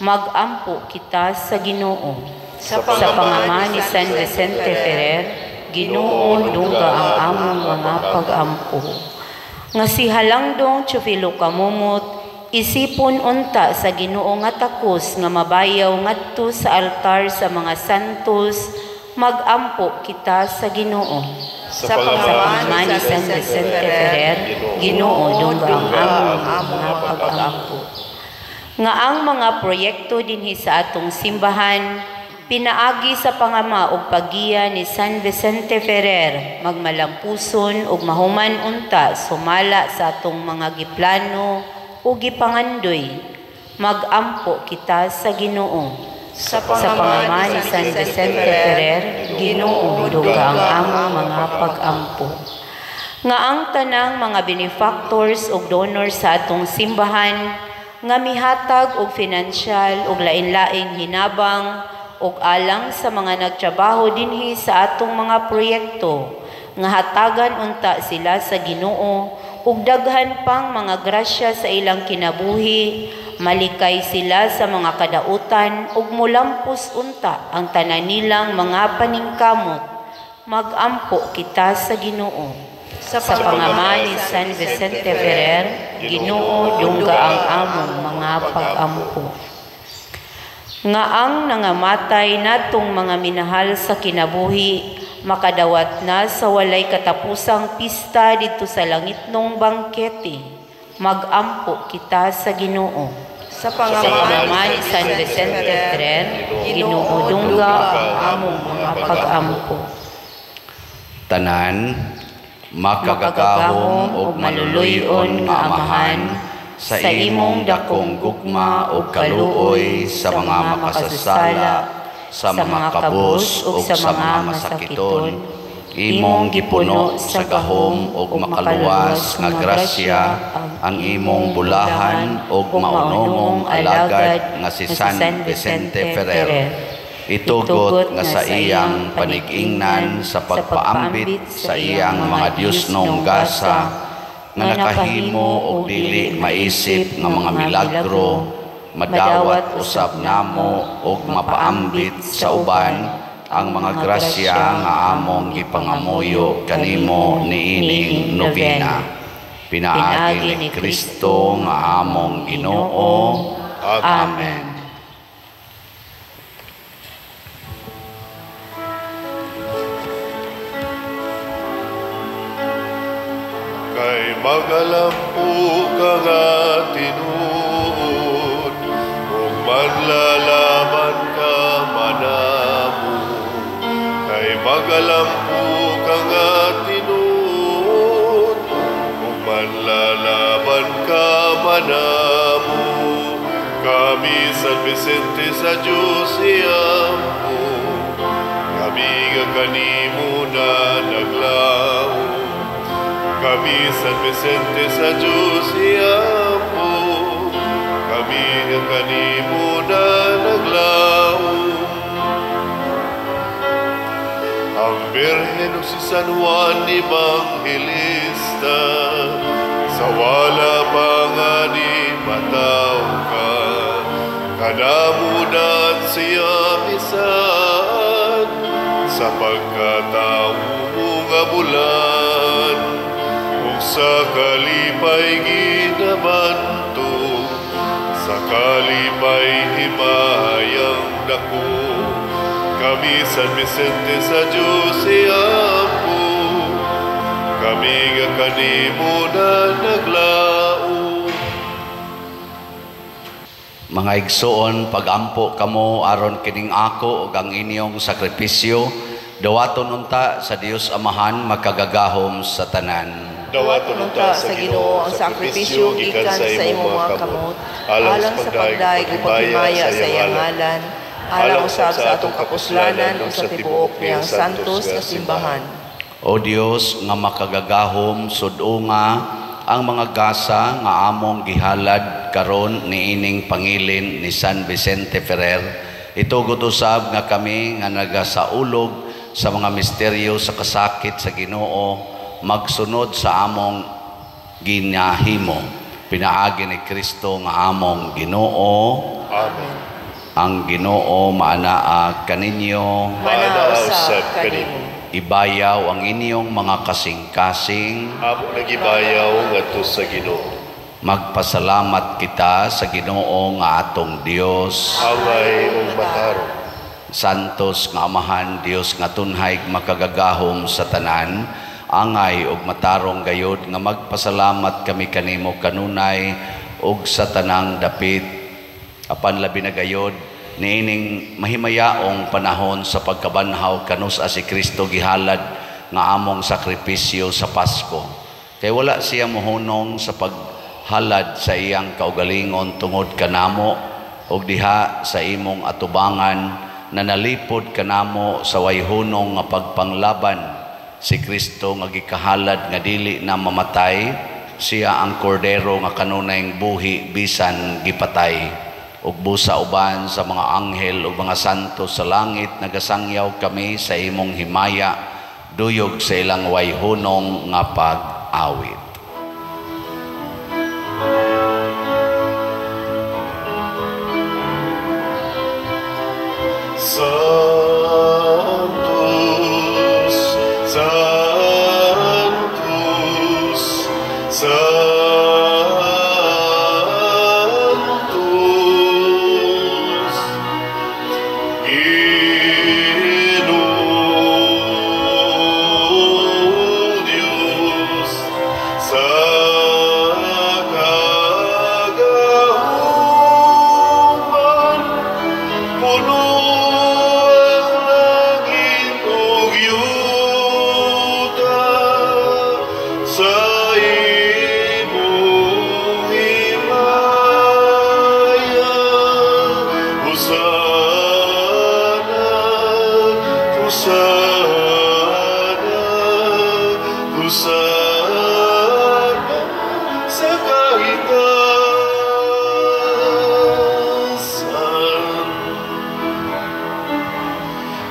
magampo kita sa Ginoo. Sa pangama ni San Vicente Ferrer, Ginoo, dungga ang among mga pag-ampo. Nga si Halangdong Chufilo Kamumot, isipon unta sa Ginoo nga takos nga mabayaw ngadto sa altar sa mga santos, magampo kita sa Ginoo. Sa pangama ni San Vicente Ferrer, Ginoo, dungga ang among mga pag-ampo. Nga ang mga proyekto dinhi sa atong simbahan, pinaagi sa pangama ug paggiya ni San Vicente Ferrer, magmalampuson ug mahuman unta sumala sa atong mga giplano ug gipangandoy, magampo kita sa Ginoo. Sa pangama ni San Vicente Ferrer, Ginoo, dungga ang among mga pag-ampo. Nga ang tanang mga benefactors ug donors sa atong simbahan nga mihatag og finansyal og lain-laing hinabang ug alang sa mga nagtrabaho dinhi sa atong mga proyekto nga hatagan unta sila sa Ginoo ug daghan pang mga grasya sa ilang kinabuhi, malikay sila sa mga kadautan ug molampos unta ang tanan nilang mga paningkamot. Magampo kita sa Ginoo. Sa Sa pangama ni San Vicente Ferrer, Ginoo, dungga ang among mga pag-ampo. Nga ang nangamatay natong mga minahal sa kinabuhi, makadawat na sa walay katapusang pista didto sa langitnong bangkete. Magampo kita sa Ginoo. Sa Sa pangama ni San Vicente Ferrer, Ginoo, dungga ang among mga pag-ampo. Tanan, makagagahom ug maluluy-on nga Amahan, sa imong dakong gugma ug kaluoy sa mga makasasala, sa mga kabus ug sa mga masakiton, imong gipuno sa gahom ug makaluwas nga grasya ang imong bulahan ug maunomong alagad nga si San Vicente Ferrer. Itugot nga sa iyang panig-ingnan sa pagpaambit sa iyang mga Diyosnong gasa nga nakahimo og dili maisip nga mga milagro, madawat usab namo og mapaambit sa uban ang mga grasya nga among gipangamuyo kanimo niining nobena. Pinaagi ni Kristo nga among Ginoo. Amen. Kay magalampo ka nga tinuod, ug manlalaban ka manamo. Kay magalampo ka nga tinuod, ug manlalaban ka manamo. Kami San Vicente sa Diyos iyampo, kami nga kanimo na naglaom. Kami San Vicente sa Diyos iyampo, kami nga kanimo na naglaom. Ang Birhen ug si San Juan Evangelista, sa wala pa nga ni mataw ka, kanamunan siya bisan, sa pagkatao mo nga bulan. Ug sa kalipay ginabanto, sa kalipay himayang dako, kami San Vicente sa Diyos iyampo, kami nga kanimo na naglaom. Mga igsoon, pagampo kamo aron kining ako ug ang inyong sakripisyo, dawaton unta sa Dios Amahan makagagahom sa tanan. Dawaton unta sa Ginoo ang sakripisyo gikan sa imong mga kamot, alang sa pagdaig ug paghimaya sa iyang ngalan, alang usab sa atong kapuslanan ug sa tibuok niyang santos nga simbahan. O Dios nga makagagahom, sud-unga ang mga gasa nga among gihalad karon niining pangilin ni San Vicente Ferrer. Itugot usab nga kami nga nagasaulog sa mga misteryo sa kasakit sa Ginoo, magsunod sa among ginahimo. Pinaagi ni Kristo nga among Ginoo. Amen. Ang Ginoo maanaa kaninyo, Maanaa usab kanimo. Ibayaw ang inyong mga kasing-kasing. Amo nagibayaw ngadto sa Ginoo. Magpasalamat kita sa Ginoo nga atong Dios. Angay ug matarong. Santos nga Amahan, Dios nga tunhay makagagahom sa tanan, angay ug matarong gayod nga magpasalamat kami kanimo kanunay ug sa tanang dapit. Apan labi na gayod niining mahimayaong panahon sa pagkabanhaw kanus-a si Kristo gihalad nga among sakripisyo sa Pasko. Kay wala siya mohunong sa paghalad sa iyang kaugalingon tungod kanamo ug diha sa imong atubangan na nalipod kanamo sa wayhunong nga pagpanglaban si Kristo nga gikahalad nga dili na mamatay. Siya ang kordero nga kanunayng buhi bisan gipatay. Ug busa uban sa mga anghel ug mga santo sa langit, nagasangyaw kami sa imong himaya, duyog sa ilang wayhunong nga pag-awit. Sanctus, Sanctus, Sanctus, Ginoong Diyos, sa kagahuman, puno ang langit ug yuta sa imong himaya. Hosana, Hosana, Hosana sa kahitasan.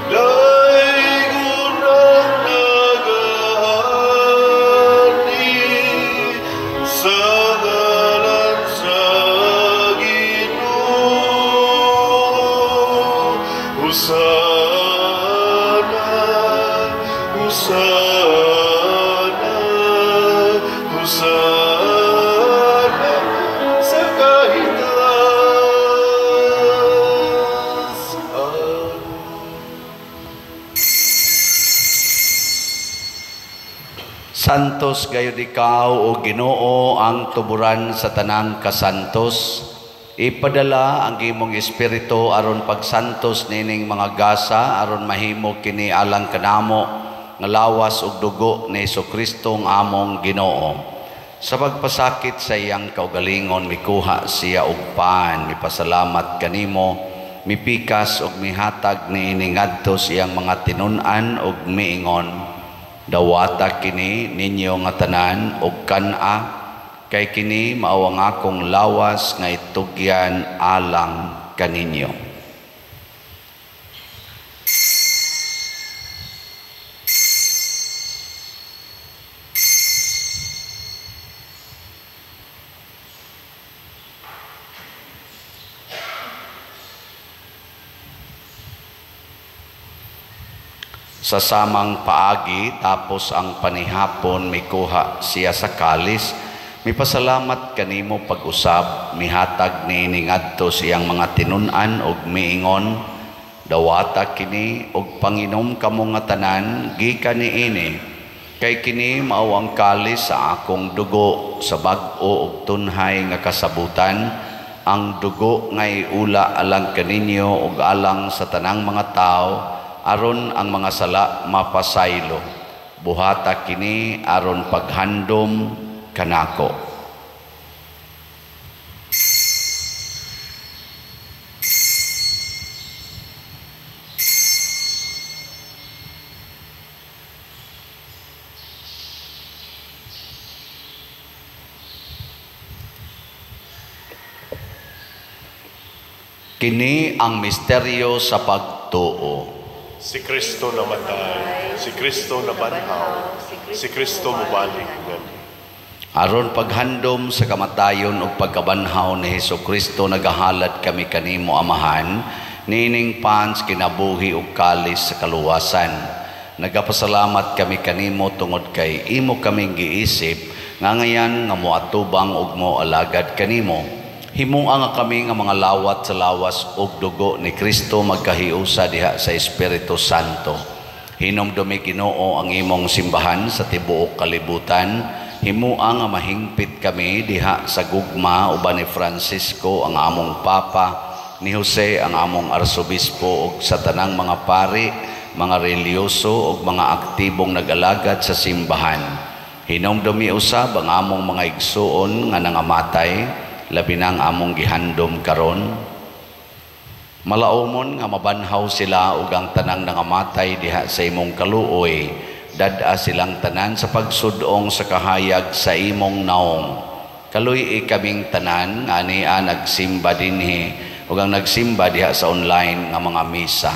Daygon ang nagahari sa ngalan sa Ginoo. Hosana, Hosana, Hosana sa kahitasan. Santos gayud ikaw o Ginoo ang tuburan sa tanang kasantos. Ipadala ang imong espiritu aron pagsantos nining mga gasa aron mahimo kini alang kanamo nga lawas ug dugo ni Hesukristo ang among Ginoo. Sa pagpasakit sa iyang kaugalingon mikuha siya og pan, mipasalamat kanimo, mipikas ug mihatag niini ngadto sa iyang mga tinun-an ug miingon, dawata kini ninyo nga tanan og kan-a, kay kini mao ang akong lawas nga itugyan alang kaninyo. Sa samang paagi, tapos ang panihapon, mikuha siya sa kalis, mipasalamat kanimo pag-usab, mihatag niini ngadto sa iyang mga tinun-an ug miingon, dawata kini ug panginom kamo nga tanan gikan niini, kay kini mao ang kalis sa akong dugo sa bag-o ug tunhay nga kasabutan, ang dugo nga iula alang kaninyo ug alang sa tanang mga tawo, aron ang mga sala mapasaylo. Buhata kini aron paghandom kanako. Kini ang misteryo sa pagtuo. Si Kristo namatay, si Kristo nabanhaw, si Kristo mubalik nganhi. Aron paghandom sa kamatayon ug pagkabanhaw ni Hesukristo, nagahalad kami kanimo Amahan, niining pans kinabuhi ug kalis sa kaluwasan. Nagapasalamat kami kanimo tungod kay imo kaming giisip nga ngayan nga moatubang ug moalagad kanimo. Himua nga kami nga mga lawat sa lawas ug dugo ni Kristo magkahiusa diha sa Espiritu Santo. Hinumdumi Ginoo ang imong simbahan sa tibuok kalibutan. Himua nga mahingpit kami diha sa gugma uban ni Francisco ang among Papa, ni Jose ang among Arsobispo ug sa tanang mga pari, mga reliyoso ug mga aktibong nag-alagad sa simbahan. Hinumdumi usab ang among mga igsuon nga nangamatay, labi na ang among gihandom karon. Malaumon nga mabanhaw sila ug ang tanang nangamatay diha sa imong kaluoy. Dad-a silang tanan sa pagsudong sa kahayag sa imong naong. Kaluy-i kaming tanan nga ania nagsimba dinhi ug ang nagsimba diha sa online nga mga misa.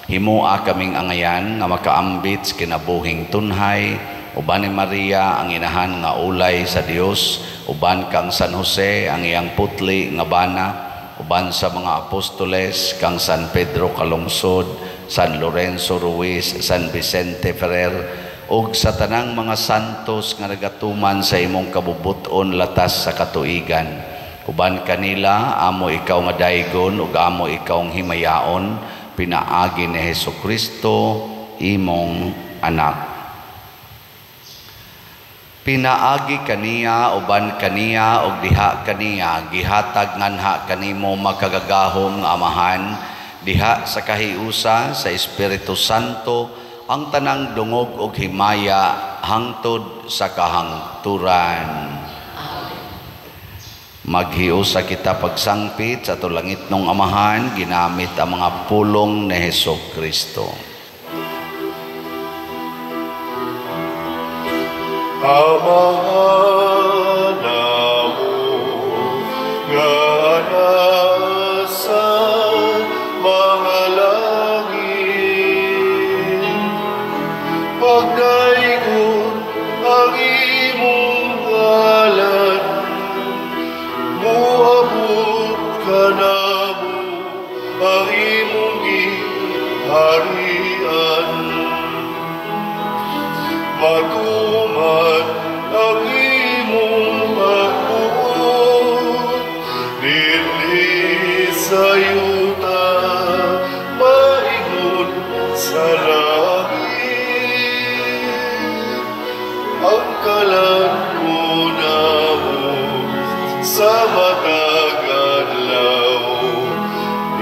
Himoa kaming angayan nga makaambit sa kinabuhing tunhay uban ni Maria ang inahan nga ulay sa Dios, uban kang San Jose ang iyang putli nga bana, uban sa mga apostoles kang San Pedro Calungsod, San Lorenzo Ruiz, San Vicente Ferrer, ug sa tanang mga santos nga nagatuman sa imong kabubut-on latas sa katuigan. Uban kanila amo ikaw nga daygon ug amo ikaw ang himayaon, pinaagi ni Hesukristo imong anak. Pinaagi kaniya, uban kaniya, ug diha kaniya, gihatag nganha kanimo makagagahom nga Amahan, diha sa kahiusa sa Espiritu Santo, ang tanang dungog ug himaya hangtod sa kahangturan. Maghiusa kita pagsangpit sa atong langitnong Amahan, ginamit ang mga pulong ni Hesukristo. Amahan namo nga nasa mga langit, pagdaygon ang imong ngalan, moabot kanamo ang imong giharian. Matuman ang imong pagbuot dinhi sa yuta, maingon sa langit. Ang kalan mo namo sa matag adlaw,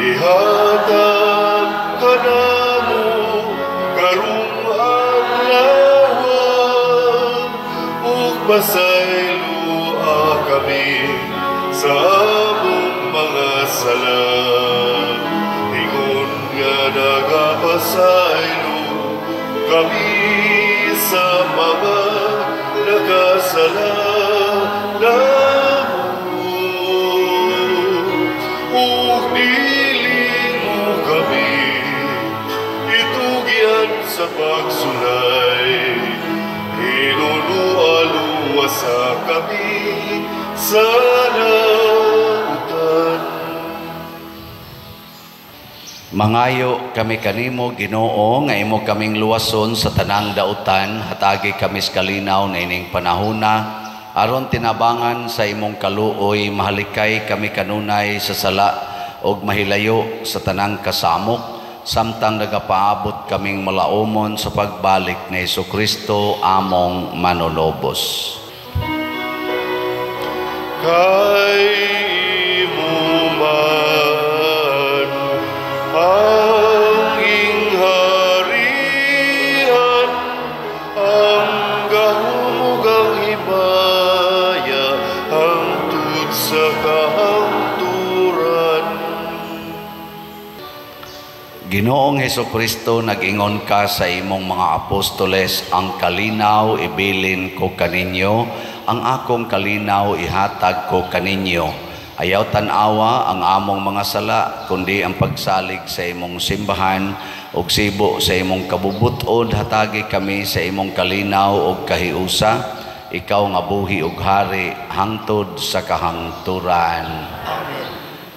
ihatag kanamo karong adlaw, ug pasayloa kami sa among mga sala, ingon nga nagapasaylo kami sa mga nakasala namo. Ug dili mo kami itugyan sa pagsulay, hinulualuwasa kami sa lautan. Mangayo kami kanimo, Ginoo, nga imo kaming luwason sa tanang dautan, hatagi kami sa kalinaw na ining panahona, aron tinabangan sa imong kaluoy, mahalikay kami kanunay sa sala og mahilayo sa tanang kasamok, samtang nagapaabot kaming malaumon sa pagbalik ni Hesukristo among manunobos. Kay imo man ang gingharian, ang gahom ug ang himaya, hangtod sa kahangturan. Ginoong Hesukristo, nag-ingon ka sa imong mga apostoles, ang kalinaw ibilin ko kaninyo, ang akong kalinaw ihatag ko kaninyo. Ayaw tan-awa ang among mga sala, kundi ang pagsalig sa imong simbahan ug sibo sa imong kabubut-od, hatagi kami sa imong kalinaw ug kahiusa. Ikaw nga buhi ug hari hangtod sa kahangturan. Amen.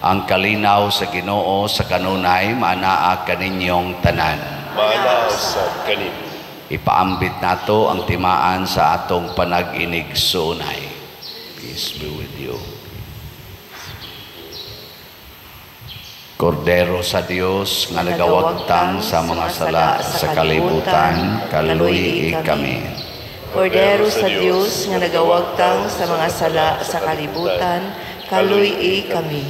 Ang kalinaw sa Ginoo sa kanunay maanaa kaninyong tanan. Maanaa usab kanimo. Ipaambit nato ang timaan sa atong panag-inigsuonay. Peace be with you. Kordero sa Dios nga nagawagtang sa mga sala sa kalibutan, kaluy-i kami. Kordero sa Dios nga nagawagtang sa mga sala sa kalibutan, kaluy-i kami.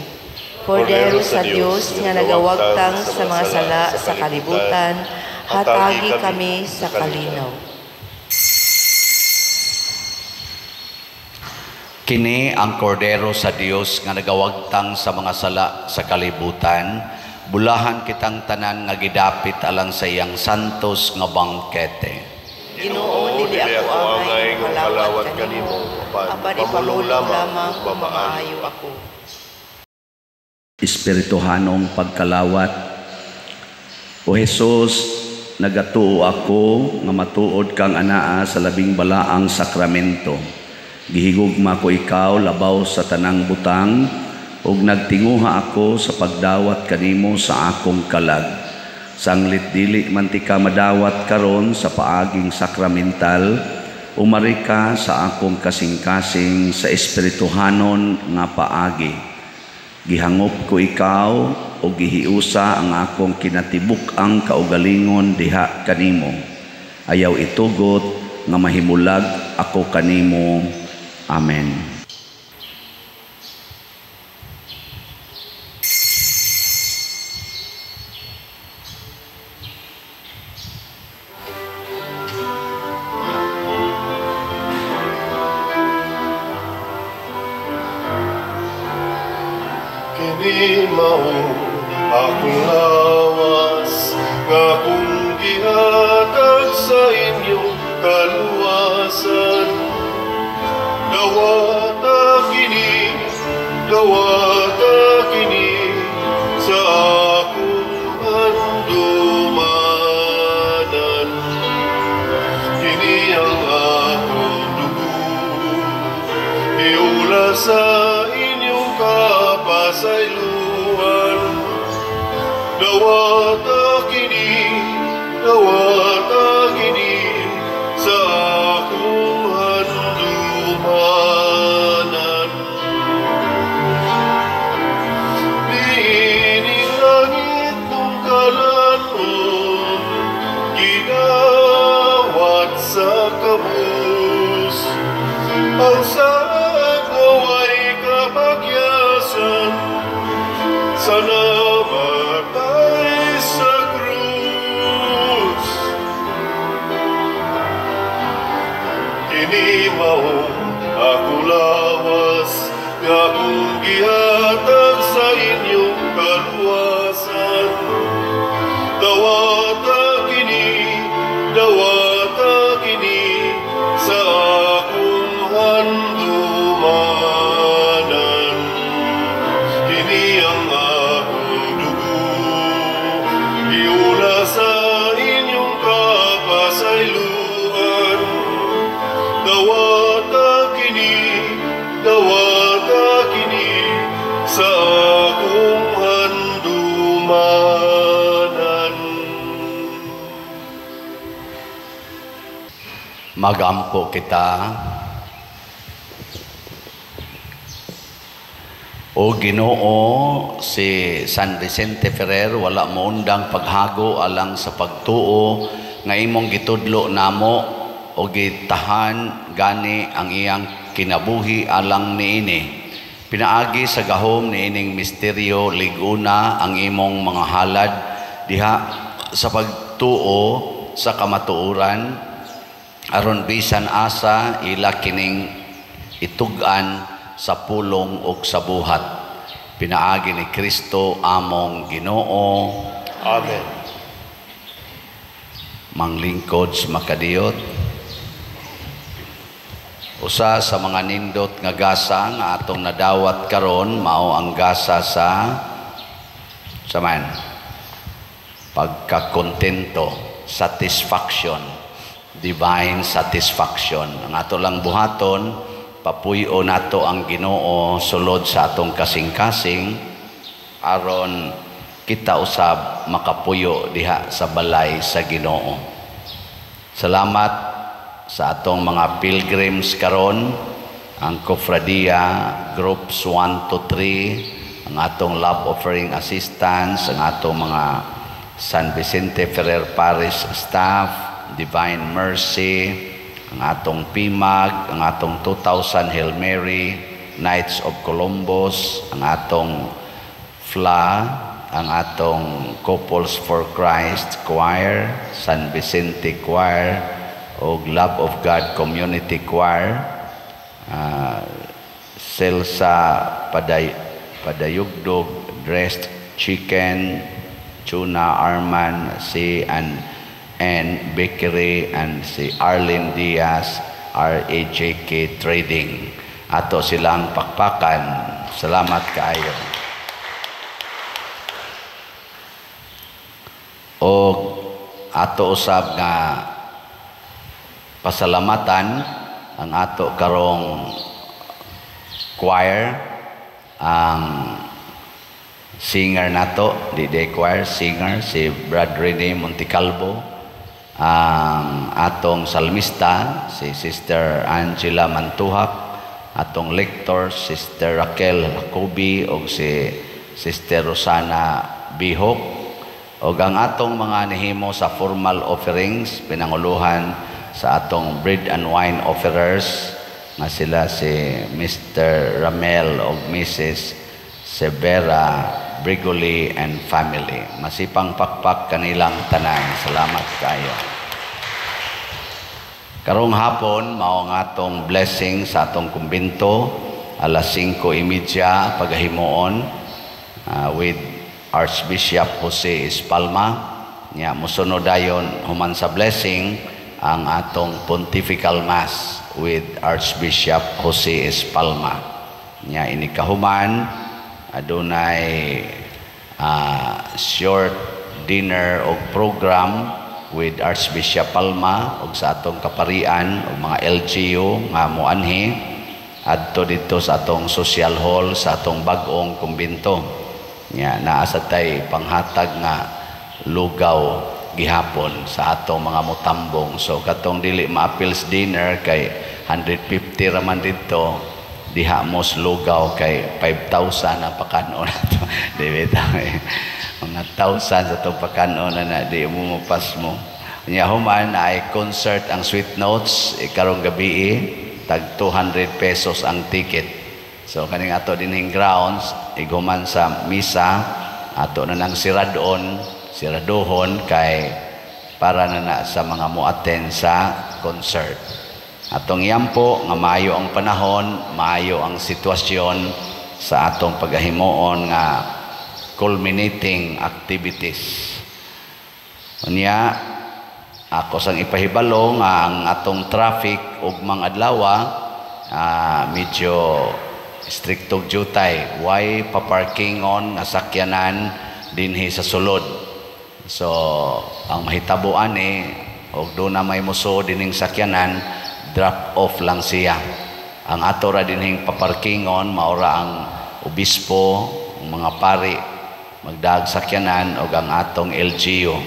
Kordero sa Dios nga nagawagtang sa mga sala sa kalibutan, hatagi kami sa kalinaw. Kini ang kordero sa Dios nga nagawagtang sa mga sala sa kalibutan, bulahan kitang tanan nga gidapit alang sa iyang santos nga bangkete. Ginoo, dili ako angay nga kalawat kanimo, apan ipamulong lamang ug mamaayo ako. Espirituhanong pagkalawat. O Hesus, nagatuo ako nga matuod kang anaa sa labing balaang sakramento. Gihigugma ko ikaw labaw sa tanang butang ug nagtinguha ako sa pagdawat kanimo sa akong kalag. Sanglit dili man ti ka madawat karon sa paaging sakramental, umari ka sa akong kasing-kasing sa espirituhanon nga paagi. Gihangop ko ikaw o gihiusa ang akong kinatibuk-ang kaugalingon diha kanimo. Ayaw itugot nga mahimulag ako kanimo. Amen. Kini mao akong lawas nga akong gihatag sa inyong kaluwasan. Dawata kini sa akong handumanan. Kini ang akong dugo, iula sa inyong kapasayloan. Dawata kini sa akong handumanan. Niining langit kong kalanon, gidawat sa kabus. Ang saad nga way kapagyasan, sa namatay sa krus. Kini mao akong lawas nga akong gihatag sa inyong kaluwasan. Dawata kini sa akong handumanan. Kini ang akong dugo, iula sa inyong kapasayloan. Dawata kini sa akong handumanan. Magampo kita. O Ginoo, si San Vicente Ferrer wala moundang paghago alang sa pagtuo nga imong gitudlo namo o gitahan gani ang iyang kinabuhi alang niini. Pinaagi sa gahom niining misteryo, liguna ang imong mga halad diha sa pagtuo sa kamatuoran, aron bisan asa ila kining itug-an sa pulong ug sa buhat. Pinaagi ni Kristo among Ginoo. Amen. Manglingkod sa makadiyot. Usa sa mga nindot nga gasa nga atong nadawat karon mao ang gasa sa man pagkakontento, satisfaction, divine satisfaction. Ang ato lang buhaton, papuyo nato ang Ginoo sulod sa atong kasing-kasing aron kita usab makapuyo diha sa balay sa Ginoo. Salamat sa atong mga pilgrims karon, ang Cofradia groups 1 to 3, ang atong love offering assistants, ang atong mga San Vicente Ferrer Parish staff, Divine Mercy, ang atong PIMAG, ang atong 2000 Hail Mary, Knights of Columbus, ang atong FLA, ang atong Couples for Christ Choir, San Vicente Choir, o Love of God Community Choir, Celsa Padayugdog, Dressed Chicken, Tuna Arman, C and and Bakery and si Arlene Diaz, RAJK Trading. Ato silang pakpakan. Salamat kaayo. O ato usab nga pasalamatan ang ato karong choir, ang singer nato, di day choir singer si Brad Rene Montecalvo, ang atong salmista si Sister Angela Mantuhak, atong lector Sister Raquel Jacobi og si Sister Rosana Bihok, og ang atong mga nihimo sa formal offerings pinanguluhan sa atong bread and wine offerers nga sila si Mr. Ramel og Mrs. Severa Brigoli and family. Masipang pakpak kanilang tanan. Salamat kayo. Karong hapon mao ang atong blessing sa atong kumbento alas 5:30 pagahimuon with Archbishop Jose Espalma. Nya mosunod dayon human sa blessing ang atong Pontifical Mass with Archbishop Jose Espalma. Nya ini kahuman adunay short dinner og program with Archbishop Palma og sa atong kaparian og mga LGU nga moanhi adto didto sa atong social hall sa atong bag-ong kumbento. Nya naa sa tay panghatag nga lugaw gihapon sa atong mga mutambong. So katong dili maapil sa dinner kay 150 ra man didto, diha mos lugaw kay 5,000 ang pakanon ato. Di ba mga 1,000 sa atong pakanon na di mo mapas mo. Nya human ay concert ang Sweet Notes karong gabi tag 200 pesos ang ticket. So kaning ato dinhing grounds ighuman sa misa ato na nang siradohon kay para na sa mga mo-attend sa concert. Atong yampo nga maayo ang panahon, maayo ang sitwasyon sa atong pagahimuon nga culminating activities. Unya ako sang ipahibalo nga ang atong traffic ugmang adlaw medyo stricto jutay. Why paparkingon nga sakyanan dinhi sa sulod? So ang mahitabo ani og do na may muso dining sakyanan, drop off lang siya. Ang ato ra dinhing paparkingon maura ang obispo, ang mga pari magdaag sakyanan og ang atong LGU.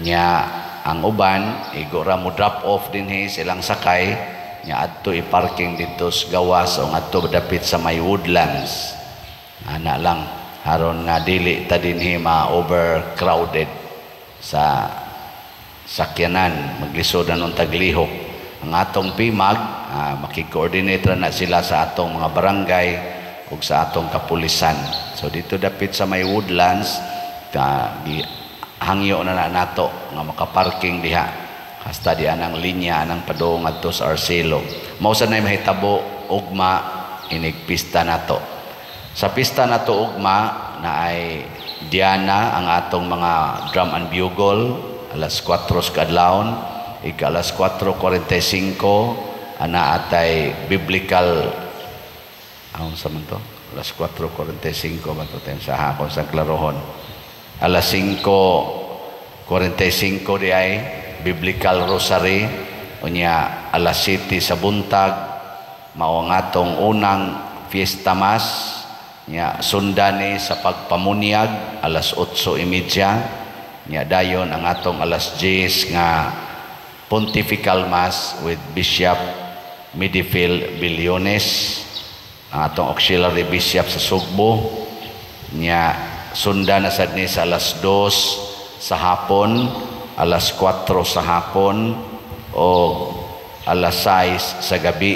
Nya ang uban igo ra mo drop off dinhi silang sakay, nya adto i-parking didto sa gawas o adto dapit sa may Woodlands. Ana lang haron nga dili ta dinhi ma-overcrowded sa sakyanan, maglisod na nung taglihok. Ang atong PIMAG, makikoordinate ra na sila sa atong mga barangay ug sa atong kapulisan. So dito dapit sa may Woodlands, hangyo na nato nga makaparking diha. Hasta di anang linya anang padung adto sa Arcelo. Mao sa nay mahitabo ugma inig pista nato. Sa pista nato ugma na ay Diana ang atong mga drum and bugle alas 4 sa kadlawon, ika alas 4:45 ana atay biblical aon sa man to alas 4:45 ba to time sa hakon sa klarohon. Alas 5:45 di ay biblical rosary, unya alas 7 sa buntag mao ang atong unang fiesta mass, nya sundani sa pagpamunyag alas 8:30, nya dayon ang atong alas 10 nga pontifical mass with Bishop Medifil Billones, ang atong auxiliary bishop sa Sugbo. Nya sundan na sad ni sa alas 2 sa hapon, alas 4 sa hapon o alas 6 sa gabi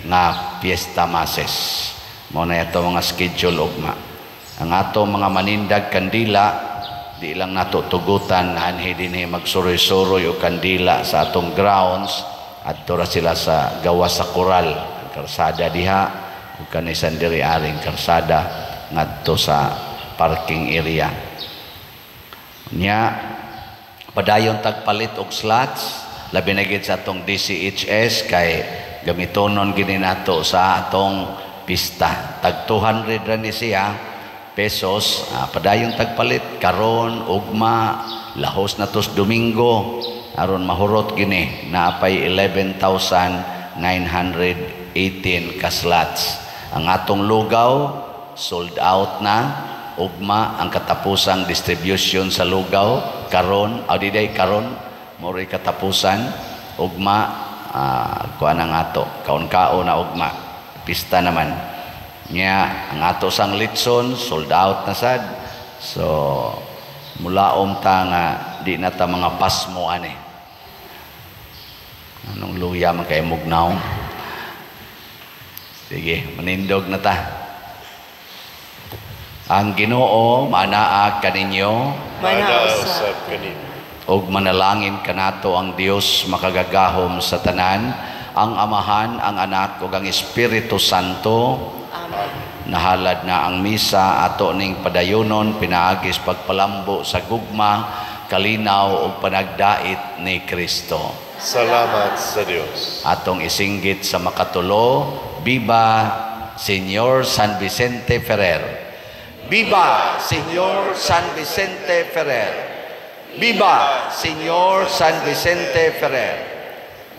nga fiesta masses. Mao na ato mga schedule ugma. Ang ato mga manindag kandila di lang nato tugutan na anhi dinhi magsuroy-suroy og kandila sa atong grounds. Adto ra sila sa gawas sa koral, ang karsada diha ug kanisan diri aring karsada ngadto sa parking area. Nya Padayon tagpalit og slots, labi na gid sa atong DCHS kay gamitonon gini nato sa atong pista. Tag 200 ra ni siya pesos, padayon tagpalit karon, ugma, lahos na tos Domingo aron mahurot gini naapay 11,918 ka slots. Ang atong lugaw sold out na. Ugma ang katapusang distribution sa lugaw karon, aw diday karon moro'y katapusan. Ugma kuan ang ato kaon-kaon na ugma, pista naman nya. Ang ato sang litson sold out na sad. So mulaom ta nga di na ta mga pasmo ani. Anong luya man kay mugnaw. Sige, manindog na ta. Ang Ginoo manaa kaninyo, Manaa usab kanimo. Ug manalangin kanato ang Dios makagagahom sa tanan, ang Amahan, ang Anak ug ang Espiritu Santo. Amen. Nahalad na ang misa, ato ning padayonon pinaagis pagpalambo sa gugma, kalinaw ug panagdait ni Kristo. Salamat sa Dios. Atong isinggit sa makatulo, Viva Señor San Vicente Ferrer. Viva Señor San Vicente Ferrer. Viva Señor San Vicente Ferrer.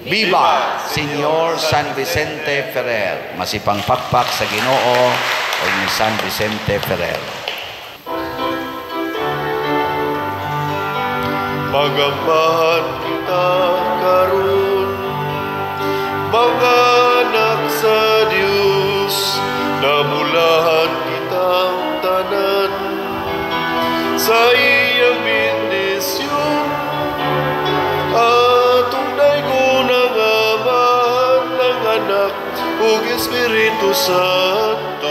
Viva Señor San Vicente Ferrer. Masipang pakpak sa Ginoo o ni San Vicente Ferrer. Magambahan kita karon, mga anak sa Dios, namulahan kitang tanan sa iyang bendisyon. Atong daygon ang Amahan, ang Anak ug Espiritu Santo,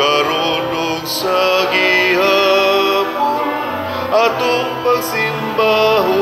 karon ug sa gihapon atong pagsimbahon.